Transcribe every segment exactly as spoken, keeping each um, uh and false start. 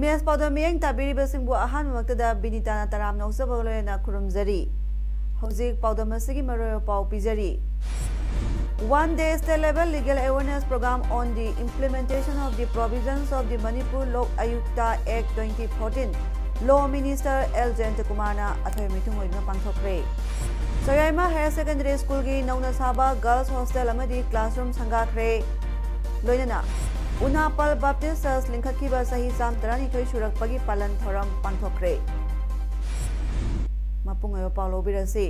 Image ꯄꯥꯎꯗꯝ ꯃꯤꯠꯌꯦꯡ ꯇꯥꯕꯤꯔꯤꯕꯁꯤꯡꯕꯨ ꯑꯍꯥꯟꯕꯃꯛꯇꯗ ꯕꯤꯅꯤꯇꯥꯅ ꯇꯔꯥꯝꯅ ꯑꯣꯛꯆꯕ ꯂꯣꯏꯅꯅ ꯈꯨꯔꯨꯝꯖꯔꯤ꯫ ꯍꯧꯖꯤꯛ ꯄꯥꯎꯗꯝ ꯑꯁꯤꯒꯤ ꯃꯔꯨꯑꯣꯏꯕ ꯄꯥꯎ ꯄꯤꯖꯔꯤ꯫ One day state level legal awareness program on the implementation of the provisions of the Manipur Lok Ayukta Act twenty fourteen, Law Minister L ꯖꯌꯟꯇꯀꯨꯃꯥꯔꯅ ꯑꯊꯣꯏ ꯃꯤꯊꯨꯡ ꯑꯣꯏꯗꯨꯅ ꯄꯥꯡꯊꯣꯛꯈ꯭ꯔꯦ꯫ ꯁꯣꯌꯥꯏꯃ Higher Secondary Schoolꯒꯤ ꯅꯧꯅ ꯁꯥꯕ Girls Hostel ꯑꯃꯗꯤ Classroom ꯁꯪꯒꯥꯈ꯭ꯔꯦ꯫ ꯂꯣꯏꯅꯅ ꯎꯅꯥꯄꯜ Baptist Church ꯂꯤꯡꯈꯠꯈꯤꯕ ꯆꯍꯤ ꯆꯥꯝ ꯇꯔꯥꯅꯤꯊꯣꯏ ꯁꯨꯔꯛꯄꯒꯤ ꯄꯥꯂꯟ ꯊꯧꯔꯝ ꯄꯥꯡꯊꯣꯛꯈ꯭ꯔꯦ꯫ ꯃꯄꯨꯡ ꯑꯣꯏꯕ ꯄꯥꯎ ꯂꯧꯕꯤꯔꯁꯤ꯫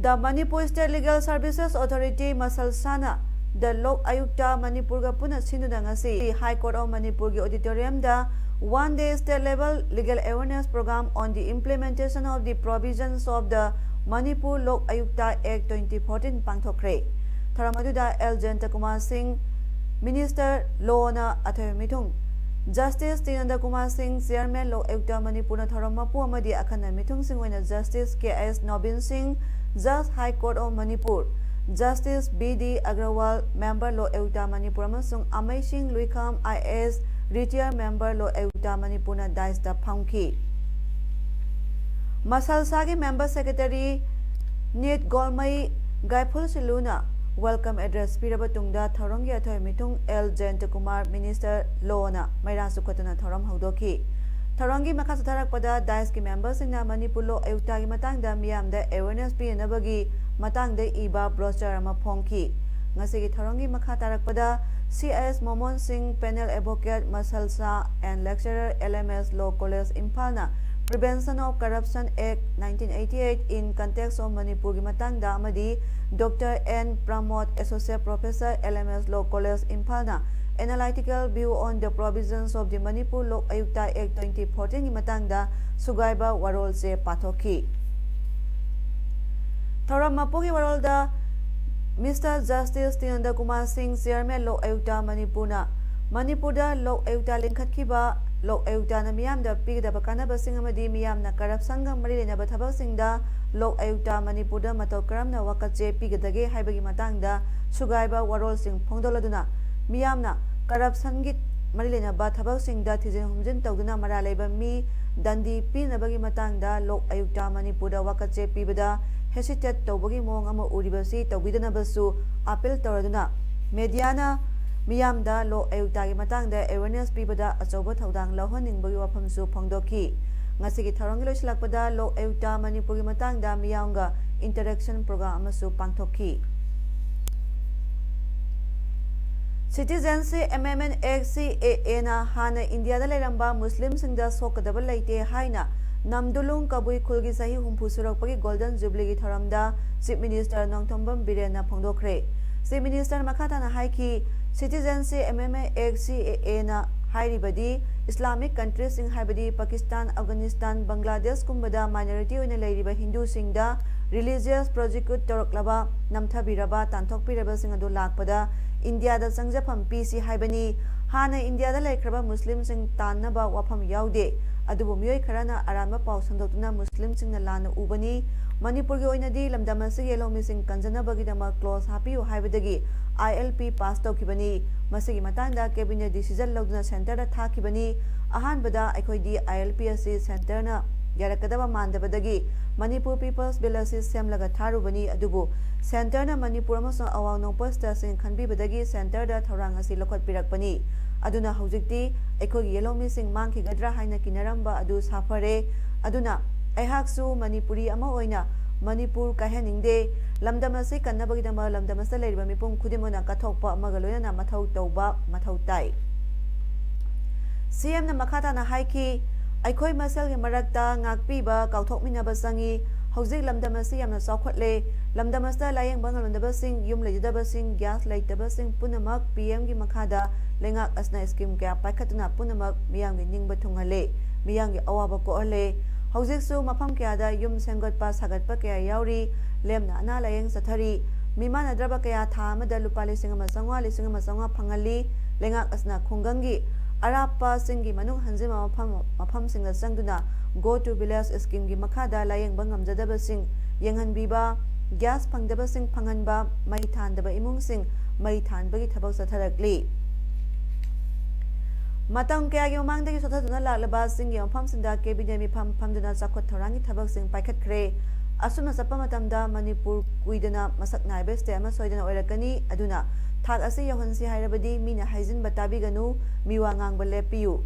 The Manipur State Legal Services Authority, ꯃꯁꯜꯁꯥꯅ The Lok Ayukta ꯃꯅꯤꯄꯨꯔꯒ ꯄꯨꯟꯅ ꯁꯤꯟꯗꯨꯅ ꯉꯁꯤ High Court of ꯃꯅꯤꯄꯨꯔꯒꯤ auditoriumꯗ One Day State Level Legal Awareness Program on the Implementation of the Provisions of the Manipur Lok Ayukta Act twenty fourteen ꯄꯥꯡꯊꯣꯛꯈ꯭ꯔꯦ꯫ ꯊꯧꯔꯝ ꯑꯗꯨꯗ L ꯖꯌꯟꯇꯀꯨꯃꯥꯔ ꯁꯤꯡ, Minister Lawꯅ ꯑꯊꯣꯏꯕ ꯃꯤꯊꯨꯡ, Justice ꯇꯤꯅꯟꯗ Kumar ꯁꯤꯡ, Chairman Lok Ayukta ꯃꯅꯤꯄꯨꯔꯅ ꯊꯧꯔꯝ ꯃꯄꯨ ꯑꯃꯗꯤ ꯑꯈꯟꯅ ꯃꯤꯊꯨꯡꯁꯤꯡ ꯑꯣꯏꯅ Justice ꯀꯦ ꯑꯦꯁ ꯅꯣꯕꯤꯟ ꯁꯤꯡ, Judge High Court of Manipur, Justice B D Agarwal, Member Lok Ayukta Manipur ꯑꯃꯁꯨꯡ ꯑꯃꯩꯁꯤꯡ ꯂꯨꯏꯈꯝ, I A S, Retired Member Lok Ayukta ꯃꯅꯤꯄꯨꯔꯅ dais ꯇ ꯐꯝꯈꯤ꯫ ꯃꯁꯜꯁꯥꯒꯤ Member Secretary ꯅꯤꯠ ꯒꯣꯜꯃꯩ ꯒꯥꯏꯐꯨꯜ ꯁꯤꯜꯂꯨꯅ welcome address ꯄꯤꯔꯕ ꯇꯨꯡꯗ ꯊꯧꯔꯝꯒꯤ ꯑꯊꯣꯏ ꯃꯤꯊꯨꯡ ꯑꯦꯜ ꯖꯌꯟꯇꯀꯨꯃꯥꯔ, Minister Lawꯅ ꯃꯩꯔꯥ ꯆꯨꯞꯈꯠꯇꯨꯅ ꯊꯧꯔꯝ ꯍꯧꯗꯣꯛꯈꯤ꯫ ꯊꯧꯔꯝꯒꯤ ꯃꯈꯥ ꯆꯠꯊꯔꯛꯄꯗ dais ꯀꯤ member ꯁꯤꯡꯅ ꯃꯅꯤꯄꯨꯔ ꯂꯣꯛ ꯑꯌꯨꯛꯇꯒꯤ ꯃꯇꯥꯡꯗ ꯃꯤꯌꯥꯝꯗ awareness ꯄꯤꯅꯅꯕꯒꯤ ꯃꯇꯥꯡꯗ ꯏꯕ brochure ꯑꯃ ꯐꯣꯡꯈꯤ꯫ ꯉꯁꯤꯒꯤ ꯊꯧꯔꯝꯒꯤ ꯃꯈꯥ ꯇꯥꯔꯛꯄꯗ ꯁꯤ ꯑꯦꯁ ꯃꯣꯃꯣꯟ ꯁꯤꯡ, Panel Advocate ꯃꯁꯜꯁꯥ and Lecturer, L M S Law College ꯏꯝꯐꯥꯜꯅ Prevention of Corruption Act nineteen eighty eight in Context of Manipurꯒꯤ ꯃꯇꯥꯡꯗ ꯑꯃꯗꯤ doctor N Pramod, Associate Professor, L M S Law College, ꯏꯝꯐꯥꯜꯅ Analytical View on the Provisions of the Manipur Lok Ayukta Act twenty fourteen ꯒꯤ ꯃꯇꯥꯡꯗ ꯁꯨꯒꯥꯏꯕ ꯋꯥꯔꯣꯜ ꯆꯦ ꯄꯥꯊꯣꯛꯈꯤ꯫ ꯊꯧꯔꯝ ꯃꯄꯨꯒꯤ ꯋꯥꯔꯣꯜꯗ Mister Justice ꯇꯤꯅꯟꯗ Kumar ꯁꯤꯡ, Chairman ꯂꯣꯛ ꯑꯌꯨꯛꯇ ꯃꯅꯤꯄꯨꯔꯅ ꯃꯅꯤꯄꯨꯔꯗ ꯂꯣꯛ ꯑꯌꯨꯛꯇ ꯂꯤꯡꯈꯠꯈꯤꯕ ꯂꯣꯛ ꯑꯌꯨꯛꯇꯅ ꯃꯤꯌꯥꯝꯗ ꯄꯤꯒꯗꯕ ꯀꯥꯟꯅꯕꯁꯤꯡ ꯑꯃꯗꯤ ꯃꯤꯌꯥꯝꯅ ꯀꯔꯞꯁꯟꯒ ꯃꯔꯤ ꯂꯩꯅꯕ ꯊꯕꯛꯁꯤꯡꯗ ꯂꯣꯛ ꯑꯌꯨꯛꯇ ꯃꯅꯤꯄꯨꯔꯗ ꯃꯇꯧ ꯀꯔꯝꯅ ꯋꯥꯀꯠꯆꯦ ꯄꯤꯒꯗꯒꯦ ꯍꯥꯏꯕꯒꯤ ꯃꯇꯥꯡꯗ ꯁꯨꯒꯥꯏꯕ ꯋꯥꯔꯣꯜꯁꯤꯡ ꯐꯣꯡꯗꯣꯛꯂꯗꯨꯅ, ꯃꯤꯌꯥꯝꯅ ꯀꯔꯞꯁꯟꯒꯤ ꯃꯔꯤ ꯂꯩꯅꯕ ꯊꯕꯛꯁꯤꯡꯗ ꯊꯤꯖꯤꯟ ꯍꯨꯝꯖꯤꯟ ꯇꯧꯗꯨꯅ ꯃꯔꯥꯜ ꯂꯩꯕ ꯃꯤ ꯗꯟꯗꯤ ꯄꯤꯅꯕꯒꯤ ꯃꯇꯥꯡꯗ ꯂꯣꯛ ꯑꯌꯨꯛꯇ ꯃꯅꯤꯄꯨꯔꯗ ꯋꯥꯀꯠꯆꯦ ꯄꯤꯕꯗ hesitate ꯇꯧꯕꯒꯤ ꯃꯑꯣꯡ ꯑꯃ ꯎꯔꯤꯕꯁꯤ ꯇꯧꯕꯤꯗꯅꯕꯁꯨ appeal ꯇꯧꯔꯗꯨꯅ, mediaꯅ ꯃꯤꯌꯥꯝꯗ ꯂꯣꯛ ꯑꯌꯨꯛꯇꯒꯤ ꯃꯇꯥꯡꯗ awareness ꯄꯤꯕꯗ ꯑꯆꯧꯕ ꯊꯧꯗꯥꯡ ꯂꯧꯍꯟꯅꯤꯡꯕꯒꯤ ꯋꯥꯐꯝꯁꯨ ꯐꯣꯡꯗꯣꯛꯈꯤ꯫ ꯉꯁꯤꯒꯤ ꯊꯧꯔꯝꯒꯤ ꯂꯣꯏꯁꯤꯜꯂꯛꯄꯗ ꯂꯣꯛ ꯑꯌꯨꯛꯇ ꯃꯅꯤꯄꯨꯔꯒꯤ ꯃꯇꯥꯡꯗ ꯃꯤꯌꯥꯝꯒ interaction program ꯑꯃꯁꯨ ꯄꯥꯡꯊꯣꯛꯈꯤ꯫ Citizenship Amendment Act, C A A ꯅ ꯍꯥꯟꯅ ꯏꯟꯗꯤꯌꯥꯗ ꯂꯩꯔꯝꯕ ꯃꯨꯁꯂꯤꯝꯁꯤꯡꯗ ꯁꯣꯛꯀꯗꯕ ꯂꯩꯇꯦ ꯍꯥꯏꯅ ꯅꯝꯗꯨꯂꯨꯡ ꯀꯕꯨꯏ ꯈꯨꯜꯒꯤ ꯆꯍꯤ ꯍꯨꯝꯐꯨ ꯁꯨꯔꯛꯄꯒꯤ Golden Jubilee ꯒꯤ ꯊꯧꯔꯝꯗ Chief Minister Nongthombam ꯕꯤꯔꯦꯟꯅ ꯐꯣꯡꯗꯣꯛꯈ꯭ꯔꯦ꯫ Chief Minister ꯃꯈꯥ ꯇꯥꯅ ꯍꯥꯏꯈꯤ, Citizenship Amendment Act, C A A ꯅ ꯍꯥꯏꯔꯤꯕꯗꯤ Islamic country ꯁꯤꯡ ꯍꯥꯏꯕꯗꯤ ꯄꯥꯀꯤꯁꯇꯥꯟ, ꯑꯐꯒꯥꯅꯤꯁꯇꯥꯟ, ꯕꯪꯒ꯭ꯂꯥꯗꯦꯁꯀꯨꯝꯕꯗ minority ꯑꯣꯏꯅ ꯂꯩꯔꯤꯕ ꯍꯤꯟꯗꯨꯁꯤꯡꯗ religious persecute ꯇꯧꯔꯛꯂꯕ, ꯅꯝꯊꯕꯤꯔꯕ, ꯇꯥꯟꯊꯣꯛꯄꯤꯔꯕꯁꯤꯡ ꯑꯗꯨ ꯂꯥꯛꯄꯗ ꯏꯟꯗꯤꯌꯥꯗ ꯆꯪꯖꯐꯝ ꯄꯤꯁꯤ ꯍꯥꯏꯕꯅꯤ꯫ ꯍꯥꯟꯅ ꯏꯟꯗꯤꯌꯥꯗ ꯂꯩꯈ꯭ꯔꯕ ꯃꯨꯁꯂꯤꯝꯁꯤꯡ ꯇꯥꯟꯅꯕ ꯋꯥꯐꯝ ꯌꯥꯎꯗꯦ, ꯑꯗꯨꯕꯨ ꯃꯤꯑꯣꯏ ꯈꯔꯅ ꯑꯔꯥꯟꯕ ꯄꯥꯎ ꯁꯟꯗꯣꯛꯇꯨꯅ ꯃꯨꯁꯂꯤꯝꯁꯤꯡꯅ ꯂꯥꯟꯅ ꯎꯕꯅꯤ꯫ ꯃꯅꯤꯄꯨꯔꯒꯤ ꯑꯣꯏꯅꯗꯤ ꯂꯝꯗꯝ ꯑꯁꯤꯒꯤ ꯌꯦꯜꯍꯧꯃꯤꯁꯤꯡ ꯀꯟꯖꯅꯕꯒꯤꯗꯃꯛ clause ꯍꯥꯞꯄꯤꯌꯨ ꯍꯥꯏꯕꯗꯒꯤ I L P pass ꯇꯧꯈꯤꯕꯅꯤ꯫ ꯃꯁꯤꯒꯤ ꯃꯇꯥꯡꯗ cabinet decision ꯂꯧꯗꯨꯅ centre ꯗ ꯊꯥꯈꯤꯕꯅꯤ꯫ ꯑꯍꯥꯟꯕꯗ ꯑꯩꯈꯣꯏꯗꯤ I L P ꯑꯁꯤ centre ꯅ ꯌꯥꯔꯛꯀꯗꯕ ꯃꯥꯟꯗꯕꯗꯒꯤ Manipur People's Bill ꯑꯁꯤ ꯁꯦꯝꯂꯒ ꯊꯥꯔꯨꯕꯅꯤ, ꯑꯗꯨꯕꯨ centre ꯅ ꯃꯅꯤꯄꯨꯔ ꯑꯃꯁꯨꯡ ꯑꯋꯥꯡ ꯅꯣꯡꯄꯣꯛ state ꯁꯤꯡ ꯈꯟꯕꯤꯕꯗꯒꯤ centre ꯗ ꯊꯧꯔꯥꯡ ꯑꯁꯤ ꯂꯧꯈꯠꯄꯤꯔꯛꯄꯅꯤ꯫ ꯑꯗꯨꯅ ꯍꯧꯖꯤꯛꯇꯤ ꯑꯩꯈꯣꯏꯒꯤ ꯌꯦꯜꯍꯧꯃꯤꯁꯤꯡ ꯃꯥꯡꯈꯤꯒꯗ꯭ꯔꯥ ꯍꯥꯏꯅ ꯀꯤꯅꯔꯝꯕ ꯑꯗꯨ ꯁꯥꯐꯔꯦ꯫ ꯑꯗꯨꯅ ꯑꯩꯍꯥꯛꯁꯨ ꯃꯅꯤꯄꯨꯔꯤ ꯑꯃ ꯑꯣꯏꯅ ꯃꯅꯤꯄꯨꯔ ꯀꯥꯏꯍꯟꯅꯤꯡꯗꯦ꯫ ꯂꯝꯗꯝ ꯑꯁꯤ ꯀꯟꯅꯕꯒꯤꯗꯃꯛ ꯂꯝꯗꯝ ꯑꯁꯤꯗ ꯂꯩꯔꯤꯕ ꯃꯤꯄꯨꯝ ꯈꯨꯗꯤꯡꯃꯛꯅ ꯀꯠꯊꯣꯛꯄ ꯑꯃꯒ ꯂꯣꯏꯅꯅ ꯃꯊꯧ ꯇꯧꯕ ꯃꯊꯧ ꯇꯥꯏ꯫ C M ꯅ ꯃꯈꯥ ꯇꯥꯅ ꯍꯥꯏꯈꯤ, ꯑꯩꯈꯣꯏ ꯃꯁꯦꯜꯒꯤ ꯃꯔꯛꯇ ꯉꯥꯛꯄꯤꯕ ꯀꯥꯎꯊꯣꯛꯃꯤꯟꯅꯕ ꯆꯪꯏ꯫ ꯍꯧꯖꯤꯛ ꯂꯝꯗꯝ ꯑꯁꯤ ꯌꯥꯝꯅ ꯆꯥꯎꯈꯠꯂꯦ꯫ ꯂꯝꯗꯝ ꯑꯁꯤꯗ ꯂꯥꯌꯦꯡꯕ ꯉꯝꯂꯝꯗꯕꯁꯤꯡ, ꯌꯨꯝ ꯂꯩꯖꯗꯕꯁꯤꯡ, ꯒ꯭ꯌꯥꯁ ꯂꯩꯇꯕꯁꯤꯡ ꯄꯨꯝꯅꯃꯛ ꯄꯤ ꯑꯦꯝꯒꯤ ꯃꯈꯥꯗ ꯂꯩꯉꯥꯛ ꯑꯁꯤꯅ ꯁ꯭ꯀꯤꯝ ꯀꯌꯥ ꯄꯥꯏꯈꯠꯇꯨꯅ ꯄꯨꯝꯅꯃꯛ ꯃꯤꯌꯥꯝꯒꯤ ꯅꯤꯡꯕ ꯊꯨꯡꯍꯜꯂꯦ, ꯃꯤꯌꯥꯝꯒꯤ ꯑꯋꯥꯕ ꯀꯣꯛꯍꯜꯂꯦ꯫ ꯍꯧꯖꯤꯛꯁꯨ ꯃꯐꯝ ꯀꯌꯥꯗ ꯌꯨꯝ ꯁꯦꯝꯒꯠꯄ ꯁꯥꯒꯠꯄ ꯀꯌꯥ ꯌꯥꯎꯔꯤ꯫ ꯂꯦꯝꯅ ꯑꯅꯥ ꯂꯥꯌꯦꯡ ꯆꯠꯊꯔꯤ꯫ ꯃꯤꯃꯥꯟꯅꯗ꯭ꯔꯕ ꯀꯌꯥ ꯊꯥ ꯑꯃꯗ ꯂꯨꯄꯥ ꯂꯤꯁꯤꯡ ꯑꯃ ꯆꯥꯝꯃꯉꯥ, ꯂꯤꯁꯤꯡ ꯑꯃ ꯆꯥꯝꯃꯉꯥ ꯐꯪꯍꯜꯂꯤ꯫ ꯂꯩꯉꯥꯛ ꯑꯁꯤꯅ ꯈꯨꯡꯒꯪꯒꯤ ꯑꯔꯥꯞꯄ ꯆꯤꯡꯒꯤ ꯃꯅꯨꯡ ꯍꯟꯖꯤꯟꯕ ꯃꯐꯝ, ꯃꯐꯝꯁꯤꯡꯗ ꯆꯪꯗꯨꯅ Go to Village ꯁ꯭ꯀꯤꯝꯒꯤ ꯃꯈꯥꯗ ꯂꯥꯌꯦꯡꯕ ꯉꯝꯖꯗꯕꯁꯤꯡ ꯌꯦꯡꯍꯟꯕꯤꯕ, ꯒ꯭ꯌꯥꯁ ꯐꯪꯗꯕꯁꯤꯡ ꯐꯪꯍꯟꯕ, ꯃꯩ ꯊꯥꯟꯗꯕ ꯏꯃꯨꯡꯁꯤꯡ ꯃꯩ ꯊꯥꯟꯕꯒꯤ ꯊꯕꯛ ꯆꯠꯊꯔꯛꯂꯤ꯫ ꯃꯇꯝ ꯀꯌꯥꯒꯤ ꯃꯃꯥꯡꯗꯒꯤ ꯁꯣꯊꯗꯨꯅ ꯂꯥꯛꯂꯕ ꯆꯤꯡꯒꯤ ꯃꯐꯝꯁꯤꯡꯗ ꯀꯦꯕꯤꯅꯦꯠ ꯃꯤꯐꯝ ꯐꯝꯗꯨꯅ ꯆꯥꯎꯈꯠ ꯊꯧꯔꯥꯡꯒꯤ ꯊꯕꯛꯁꯤꯡ ꯄꯥꯏꯈꯠꯈ꯭ꯔꯦ꯫ ꯑꯁꯨꯝꯅ ꯆꯠꯄ ꯃꯇꯝꯗ ꯃꯅꯤꯄꯨꯔ ꯀꯨꯏꯗꯅ ꯃꯁꯛ ꯅꯥꯏꯕ ꯁ꯭ꯇꯦꯠ ꯑꯃ ꯁꯣꯏꯗꯅ ꯑꯣꯏꯔꯛꯀꯅꯤ꯫ ꯑꯗꯨꯅ ꯊꯥꯛ ꯑꯁꯤ ꯌꯧꯍꯟꯁꯤ ꯍꯥꯏꯔꯕꯗꯤ ꯃꯤꯅ ꯍꯥꯏꯖꯤꯟꯕ ꯇꯥꯕꯤꯒꯅꯨ, ꯃꯤꯋꯥ ꯉꯥꯡꯕ ꯂꯦꯞꯄꯤꯌꯨ꯫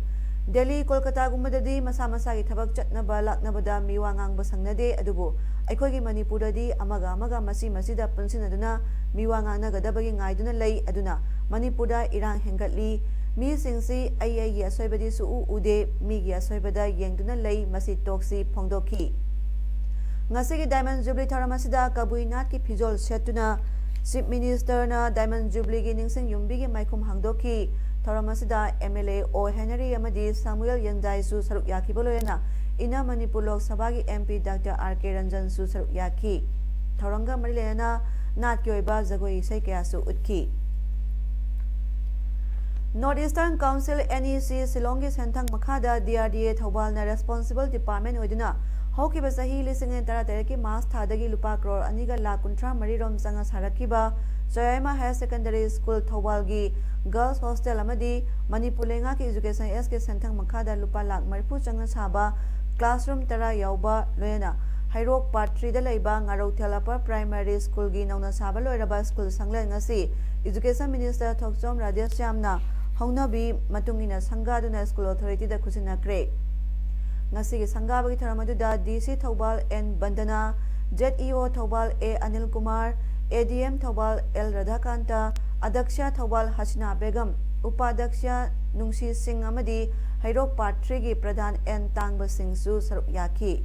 ꯗꯦꯜꯂꯤ, ꯀꯣꯜꯀꯇꯥꯒꯨꯝꯕꯗꯗꯤ ꯃꯁꯥ ꯃꯁꯥꯒꯤ ꯊꯕꯛ ꯆꯠꯅꯕ ꯂꯥꯛꯅꯕꯗ ꯃꯤꯋꯥ ꯉꯥꯡꯕ ꯁꯪꯅꯗꯦ, ꯑꯗꯨꯕꯨ ꯑꯩꯈꯣꯏꯒꯤ ꯃꯅꯤꯄꯨꯔꯗꯗꯤ ꯑꯃꯒ ꯑꯃꯒ ꯃꯆꯤ ꯃꯆꯤꯗ ꯄꯨꯟꯁꯤꯟꯅꯗꯨꯅ ꯃꯤꯋꯥ ꯉꯥꯡꯅꯒꯗꯕꯒꯤ ꯉꯥꯏꯗꯨꯅ ꯂꯩ꯫ ꯑꯗꯨꯅ ꯃꯅꯤꯄꯨꯔꯗ ꯏꯔꯥꯡ ꯍꯦꯟꯒꯠꯂꯤ꯫ ꯃꯤꯁꯤꯡꯁꯤ ꯑꯩ ꯑꯩꯒꯤ ꯑꯁꯣꯏꯕꯗꯤ ꯁꯨꯛꯎ ꯎꯗꯦ, ꯃꯤꯒꯤ ꯑꯁꯣꯏꯕꯗ ꯌꯦꯡꯗꯨꯅ ꯂꯩ꯫ ꯃꯁꯤ ꯇꯣꯛꯁꯤ ꯐꯣꯡꯗꯣꯛꯈꯤ꯫ ꯉꯁꯤꯒꯤ ꯗꯥꯏꯃꯟ ꯖꯨꯕ꯭ꯂꯤ ꯊꯧꯔꯝ ꯑꯁꯤꯗ ꯀꯕꯨꯏ ꯅꯥꯠꯀꯤ ꯐꯤꯖꯣꯜ ꯁꯦꯠꯇꯨꯅ ꯆꯤꯐ ꯃꯤꯅꯤꯁꯇꯔꯅ ꯗꯥꯏꯃꯟ ꯖꯨꯕ꯭ꯂꯤꯒꯤ ꯅꯤꯡꯁꯤꯡ ꯌꯨꯝꯕꯤꯒꯤ ꯃꯥꯏꯈꯨꯝ ꯍꯥꯡꯗꯣꯛꯈꯤ꯫ ꯊꯧꯔꯝ ꯑꯁꯤꯗ ꯑꯦꯝ ꯑꯦꯜ ꯑꯦ ꯑꯣ ꯍꯦꯅꯔꯤ ꯑꯃꯗꯤ ꯁꯥꯃꯨꯑꯦꯜ ꯌꯦꯟꯗꯥꯏꯁꯨ ꯁꯔꯨꯛ ꯌꯥꯈꯤꯕ ꯂꯣꯏꯅꯅ ꯏꯟꯅ ꯃꯅꯤꯄꯨꯔ ꯂꯣꯛ ꯁꯚꯥꯒꯤ ꯑꯦꯝ ꯄꯤ ꯗꯥꯛꯇꯔ ꯑꯥꯔ ꯀꯦ ꯔꯟꯖꯟꯁꯨ ꯁꯔꯨꯛ ꯌꯥꯈꯤ꯫ ꯊꯧꯔꯝꯒ ꯃꯔꯤ ꯂꯩꯅꯅ ꯅꯥꯠꯀꯤ ꯑꯣꯏꯕ ꯖꯒꯣꯏ ꯏꯁꯩ ꯀꯌꯥꯁꯨ ꯎꯠꯈꯤ꯫ North Eastern Council, N E C, ꯁꯤꯂꯣꯡꯒꯤ ꯁꯦꯟꯊꯪ ꯃꯈꯥꯗ D R D A ꯊꯧꯕꯥꯜꯅ ꯔꯦꯁꯄꯣꯟꯁꯤꯕꯜ ꯗꯤꯄꯥꯔꯠꯃꯦꯟ ꯑꯣꯏꯗꯨꯅ ꯍꯧꯈꯤꯕ ꯆꯍꯤ ꯂꯤꯁꯤꯡ ꯑꯅꯤ ꯇꯔꯥꯇꯔꯦꯠꯀꯤ ꯃꯥꯔꯆ ꯊꯥꯗꯒꯤ ꯂꯨꯄꯥ ꯀ꯭ꯔꯣꯔ ꯑꯅꯤꯒ ꯂꯥꯈ ꯀꯨꯟꯊ꯭ꯔꯥ ꯃꯔꯤ ꯔꯣꯝ ꯆꯪꯅ ꯁꯥꯔꯛꯈꯤꯕ ꯆꯌꯥꯏꯃ ꯍꯥꯌꯔ ꯁꯦꯀꯦꯟꯗꯔꯤ ꯁ꯭ꯀꯨꯜ ꯊꯧꯕꯥꯜꯒꯤ ꯒꯔꯜꯁ ꯍꯣꯁꯇꯦꯜ ꯑꯃꯗꯤ ꯃꯅꯤꯄꯨꯔ ꯂꯩꯉꯥꯛꯀꯤ ꯏꯖꯨꯀꯦꯁꯟ ꯑꯦꯁꯀꯤ ꯁꯦꯟꯊꯪ ꯃꯈꯥꯗ ꯂꯨꯄꯥ ꯂꯥꯈ ꯃꯔꯤꯐꯨ ꯆꯪꯅ ꯁꯥꯕ ꯀ꯭ꯂꯥꯁꯔꯨꯝ ꯇꯔꯥ ꯌꯥꯎꯕ, ꯂꯣꯏꯅꯅ ꯍꯩꯔꯣꯛ ꯄꯥꯔꯠ ꯊ꯭ꯔꯤꯗ ꯂꯩꯕ ꯉꯥꯔꯧꯊꯦꯜ ꯑꯄꯔ ꯄ꯭ꯔꯥꯏꯃꯥꯔꯤ ꯁ꯭ꯀꯨꯜꯒꯤ ꯅꯧꯅ ꯁꯥꯕ ꯂꯣꯏꯔꯕ ꯁ꯭ꯀꯨꯜ ꯁꯪꯂꯦꯟ ꯑꯁꯤ ꯏꯖꯨꯀꯦꯁꯟ ꯃꯤꯅꯤꯁꯇꯔ ꯊꯣꯛꯆꯣꯝ ꯔꯥꯙꯦꯁ꯭ꯌꯥꯝꯅ ꯍꯧꯅꯕꯤ ꯃꯇꯨꯡ ꯏꯟꯅ ꯁꯪꯒꯥꯗꯨꯅ ꯁ꯭ꯀꯨꯜ ꯑꯣꯊꯣꯔꯤꯇꯤꯗ ꯈꯨꯠꯁꯤꯟꯅꯈ꯭ꯔꯦ꯫ ꯉꯁꯤꯒꯤ ꯁꯪꯒꯥꯕꯒꯤ ꯊꯧꯔꯝ ꯑꯗꯨꯗ D C ꯊꯧꯕꯥꯜ N Bandana, Z E O ꯊꯧꯕꯥꯜ A Anil Kumar, A D M ꯊꯧꯕꯥꯜ ꯑꯦꯜ ꯔꯥꯙꯥꯀꯥꯟꯇ, ꯑꯗꯛꯁ꯭ꯌꯥ ꯊꯧꯕꯥꯜ ꯍꯁꯤꯅꯥ ꯕꯦꯒꯝ, ꯎꯄꯥꯗꯛꯁ꯭ꯌꯥ ꯅꯨꯡꯁꯤ ꯁꯤꯡ ꯑꯃꯗꯤ ꯍꯩꯔꯣꯛ ꯄꯥꯔꯠ ꯊ꯭ꯔꯤꯒꯤ ꯄ꯭ꯔꯙꯥꯟ ꯑꯦꯟ ꯇꯥꯡꯕ ꯁꯤꯡꯁꯨ ꯁꯔꯨꯛ ꯌꯥꯈꯤ꯫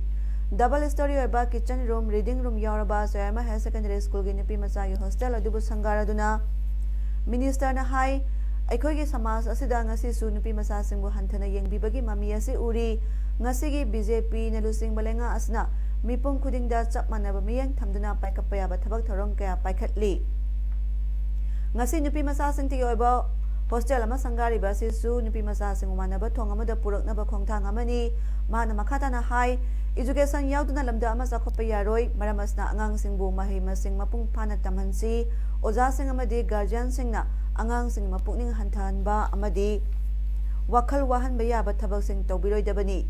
ꯗꯕꯜ ꯁ꯭ꯇꯣꯔꯤ ꯑꯣꯏꯕ ꯀꯤꯆꯟ ꯔꯨꯝ, ꯔꯤꯗꯤꯡ ꯔꯨꯝ ꯌꯥꯎꯔꯕ ꯆꯣꯌꯥꯏꯃ ꯍꯥꯌꯔ ꯁꯦꯀꯦꯟꯗꯔꯤ ꯁ꯭ꯀꯨꯜꯒꯤ ꯅꯨꯄꯤ ꯃꯆꯥꯒꯤ ꯍꯣꯁꯇꯦꯜ ꯑꯗꯨꯕꯨ ꯁꯪꯒꯥꯔꯗꯨꯅ ꯃꯤꯅꯤꯁꯇꯔꯅ ꯍꯥꯏ, ꯑꯩꯈꯣꯏꯒꯤ ꯁꯃꯥꯖ ꯑꯁꯤꯗ ꯉꯁꯤꯁꯨ ꯅꯨꯄꯤ ꯃꯆꯥꯁꯤꯡꯕꯨ ꯍꯟꯊꯅ ꯌꯦꯡꯕꯤꯕꯒꯤ ꯃꯃꯤ ꯑꯁꯤ ꯎꯔꯤ꯫ ꯉꯁꯤꯒꯤ ꯕꯤ ꯖꯦ ꯄꯤꯅ ꯂꯨꯆꯤꯡꯕ ꯂꯩꯉꯥꯛ ꯑꯁꯤꯅ ꯃꯤꯄꯨꯝ ꯈꯨꯗꯤꯡꯗ ꯆꯞ ꯃꯥꯟꯅꯕ ꯃꯤꯠꯌꯦꯡ ꯊꯝꯗꯨꯅ ꯄꯥꯏꯈꯠꯄ ꯌꯥꯕ ꯊꯕꯛ ꯊꯧꯔꯝ ꯀꯌꯥ ꯄꯥꯏꯈꯠꯂꯤ꯫ ꯉꯁꯤ ꯅꯨꯄꯤ ꯃꯆꯥꯁꯤꯡꯒꯤ ꯑꯣꯏꯕ ꯍꯣꯁꯇꯦꯜ ꯑꯃ ꯁꯪꯒꯥꯔꯤꯕ ꯑꯁꯤꯁꯨ ꯅꯨꯄꯤ ꯃꯆꯥꯁꯤꯡꯕꯨ ꯃꯥꯟꯅꯕ ꯊꯣꯡ ꯑꯃꯗ ꯄꯨꯔꯛꯅꯕ ꯈꯣꯡꯊꯥꯡ ꯑꯃꯅꯤ꯫ ꯃꯍꯥꯛꯅ ꯃꯈꯥ ꯇꯥꯅ ꯍꯥꯏ, education ꯌꯥꯎꯗꯅ ꯂꯝꯗꯝ ꯑꯃ ꯆꯥꯎꯈꯠꯄ ꯌꯥꯔꯣꯏ꯫ ꯃꯔꯝ ꯑꯁꯤꯅ ꯑꯉꯥꯡꯁꯤꯡꯕꯨ ꯃꯍꯩ ꯃꯁꯤꯡ ꯃꯄꯨꯡ ꯐꯥꯅ ꯇꯝꯍꯟꯁꯤ꯫ ꯑꯣꯖꯥꯁꯤꯡ ꯑꯃꯗꯤ ꯒꯥꯔꯖꯤꯌꯟꯁꯤꯡꯅ ꯑꯉꯥꯡꯁꯤꯡ ꯃꯄꯨꯛꯅꯤꯡ ꯍꯟꯊꯍꯟꯕ ꯑꯃꯗꯤ ꯋꯥꯈꯜ ꯋꯥꯍꯟꯕ ꯌꯥꯕ ꯊꯕꯛꯁꯤꯡ ꯇꯧꯕꯤꯔꯣꯏꯗꯕꯅꯤ꯫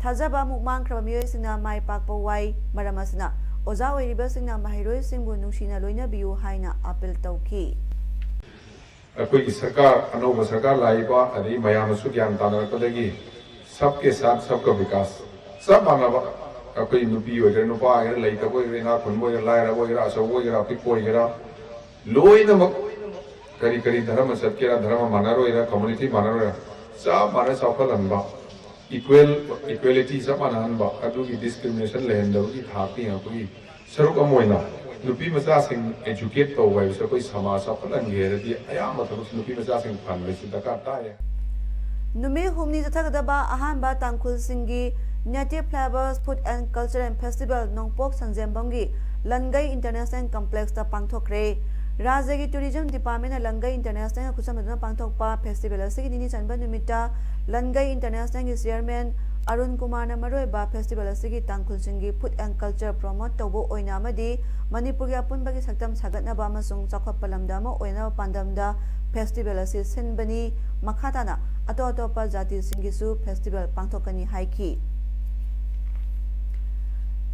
ꯊꯥꯖꯕ ꯑꯃꯨꯛ ꯃꯥꯡꯈ꯭ꯔꯕ ꯃꯤꯑꯣꯏꯁꯤꯡꯅ ꯃꯥꯏ ꯄꯥꯛꯄ ꯋꯥꯏ꯫ ꯃꯔꯝ ꯑꯁꯤꯅ ꯑꯣꯖꯥ ꯑꯣꯏꯔꯤꯕꯁꯤꯡꯅ ꯃꯍꯩꯔꯣꯏꯁꯤꯡꯕꯨ ꯅꯨꯡꯁꯤꯅ ꯂꯣꯏꯅꯕꯤꯌꯨ ꯍꯥꯏꯅ ꯑꯥꯄꯤꯜ ꯇꯧꯈꯤ꯫ ꯑꯩꯈꯣꯏꯒꯤ ꯁꯔꯀꯥꯔ, ꯑꯅꯧꯕ ꯁꯔꯀꯥꯔ ꯂꯥꯛꯏꯕ, ꯑꯗꯒꯤ ꯃꯌꯥꯝꯅꯁꯨ ꯒ꯭ꯌꯥꯟ ꯇꯥꯅꯔꯛꯄꯗꯒꯤ ꯁꯕ ꯀꯦ ꯁꯥꯊ ꯁꯕ ꯀꯥ ꯕꯤꯀꯥꯁ, ꯆꯞ ꯃꯥꯟꯅꯕ, ꯑꯩꯈꯣꯏ ꯅꯨꯄꯤ ꯑꯣꯏꯒꯦꯔꯥ, ꯅꯨꯄꯥ ꯑꯣꯏꯒꯦꯔꯥ, ꯂꯩꯇꯕ ꯑꯣꯏꯒꯦꯔꯥ, ꯏꯅꯥꯛ ꯈꯨꯟꯕ ꯑꯣꯏꯒꯦꯔꯥ, ꯂꯥꯏꯔꯕ ꯑꯣꯏꯒꯦꯔꯥ, ꯑꯆꯧꯕ ꯑꯣꯏꯒꯦꯔꯥ, ꯑꯄꯤꯛꯄ ꯑꯣꯏꯒꯦꯔꯥ, ꯂꯣꯏꯅꯃꯛ ꯀꯔꯤ ꯀꯔꯤ ꯙꯔꯃ ꯆꯠꯀꯦꯔꯥ, ꯙꯔꯃ ꯃꯥꯟꯅꯔꯣꯏꯔꯥ, ꯀꯝꯃ꯭ꯌꯨꯅꯤꯇꯤ ꯃꯥꯟꯅꯔꯣꯏꯔꯥ, ꯆꯞ ꯃꯥꯟꯅ ꯆꯥꯎꯈꯠꯍꯟꯕ, ꯏꯀ꯭ꯋꯦꯜ, ꯏꯀ꯭ꯋꯦꯂꯤꯇꯤ ꯆꯞ ꯃꯥꯟꯅꯍꯟꯕ, ꯑꯗꯨꯒꯤ ꯗꯤꯁꯀ꯭ꯔꯤꯃꯤꯅꯦꯁꯟ ꯂꯩꯍꯟꯗꯕꯒꯤ ꯊꯥꯛꯇ ꯌꯦꯡꯉꯛꯄꯒꯤ ꯁꯔꯨꯛ ꯑꯃ ꯑꯣꯏꯅ ꯅꯨꯄꯤ ꯃꯆꯥꯁꯤꯡ ꯑꯦꯖꯨꯀꯦꯠ ꯇꯧꯕ ꯍꯥꯏꯕꯁꯦ ꯑꯩꯈꯣꯏ ꯁꯃꯥꯖ ꯆꯥꯎꯈꯠꯍꯟꯒꯦ ꯍꯥꯏꯔꯗꯤ ꯑꯌꯥꯝꯕ ꯊꯕꯛꯁꯦ ꯅꯨꯄꯤ ꯃꯆꯥꯁꯤꯡ ꯐꯍꯟꯕꯁꯤ ꯗꯔꯀꯥꯔ ꯇꯥꯏ꯫ ꯅꯨꯃꯤꯠ ꯍꯨꯝꯅꯤ ꯆꯠꯊꯒꯗꯕ ꯑꯍꯥꯟꯕ ꯇꯥꯡꯈꯨꯜꯁꯤꯡꯒꯤ Native Flavours Food and Culture and Festival ꯅꯣꯡꯄꯣꯛ ꯁꯟꯖꯦꯝꯕꯝꯒꯤ ꯂꯟꯒꯩ ꯏꯟꯇꯔꯅꯦꯁꯅꯦꯜ ꯀꯝꯄ꯭ꯂꯦꯛꯁꯇ ꯄꯥꯡꯊꯣꯛꯈ꯭ꯔꯦ꯫ ꯔꯥꯖ꯭ꯌꯒꯤ ꯇꯨꯔꯤꯖꯝ ꯗꯤꯄꯥꯔꯠꯃꯦꯟꯅ ꯂꯟꯒꯩ ꯏꯟꯇꯔꯅꯦꯁꯅꯦꯜꯒ ꯈꯨꯠꯁꯝꯅꯗꯨꯅ ꯄꯥꯡꯊꯣꯛꯄ ꯐꯦꯁꯇꯤꯚꯦꯜ ꯑꯁꯤꯒꯤ ꯅꯤꯅꯤ ꯆꯟꯕ ꯅꯨꯃꯤꯠꯇ ꯂꯟꯒꯩ ꯏꯟꯇꯔꯅꯦꯁꯅꯦꯜꯒꯤ ꯆꯤꯌꯔꯃꯦꯟ ꯑꯔꯨꯟ ꯀꯨꯃꯥꯔꯅ ꯃꯔꯨꯑꯣꯏꯕ ꯐꯦꯁꯇꯤꯚꯦꯜ ꯑꯁꯤꯒꯤ ꯇꯥꯡꯈꯨꯜꯁꯤꯡꯒꯤ ꯐꯨꯗ ꯑꯦꯟ ꯀꯜꯆꯔ ꯄ꯭ꯔꯣꯃꯣꯠ ꯇꯧꯕ ꯑꯣꯏꯅ ꯑꯃꯗꯤ ꯃꯅꯤꯄꯨꯔꯒꯤ ꯑꯄꯨꯟꯕꯒꯤ ꯁꯛꯇꯝ ꯁꯥꯒꯠꯅꯕ ꯑꯃꯁꯨꯡ ꯆꯥꯎꯈꯠꯄ ꯂꯝꯗꯝ ꯑꯃ ꯑꯣꯏꯅꯕ ꯄꯥꯟꯗꯝꯗ ꯐꯦꯁꯇꯤꯚꯦꯜ ꯑꯁꯤ ꯁꯤꯟꯕꯅꯤ꯫ ꯃꯈꯥ ꯇꯥꯅ ꯑꯇꯣꯞ ꯑꯇꯣꯞꯄ ꯖꯥꯇꯤꯁꯤꯡꯒꯤꯁꯨ ꯐꯦꯁꯇꯤꯚꯦꯜ ꯄꯥꯡꯊꯣꯛꯀꯅꯤ ꯍꯥꯏꯈꯤ꯫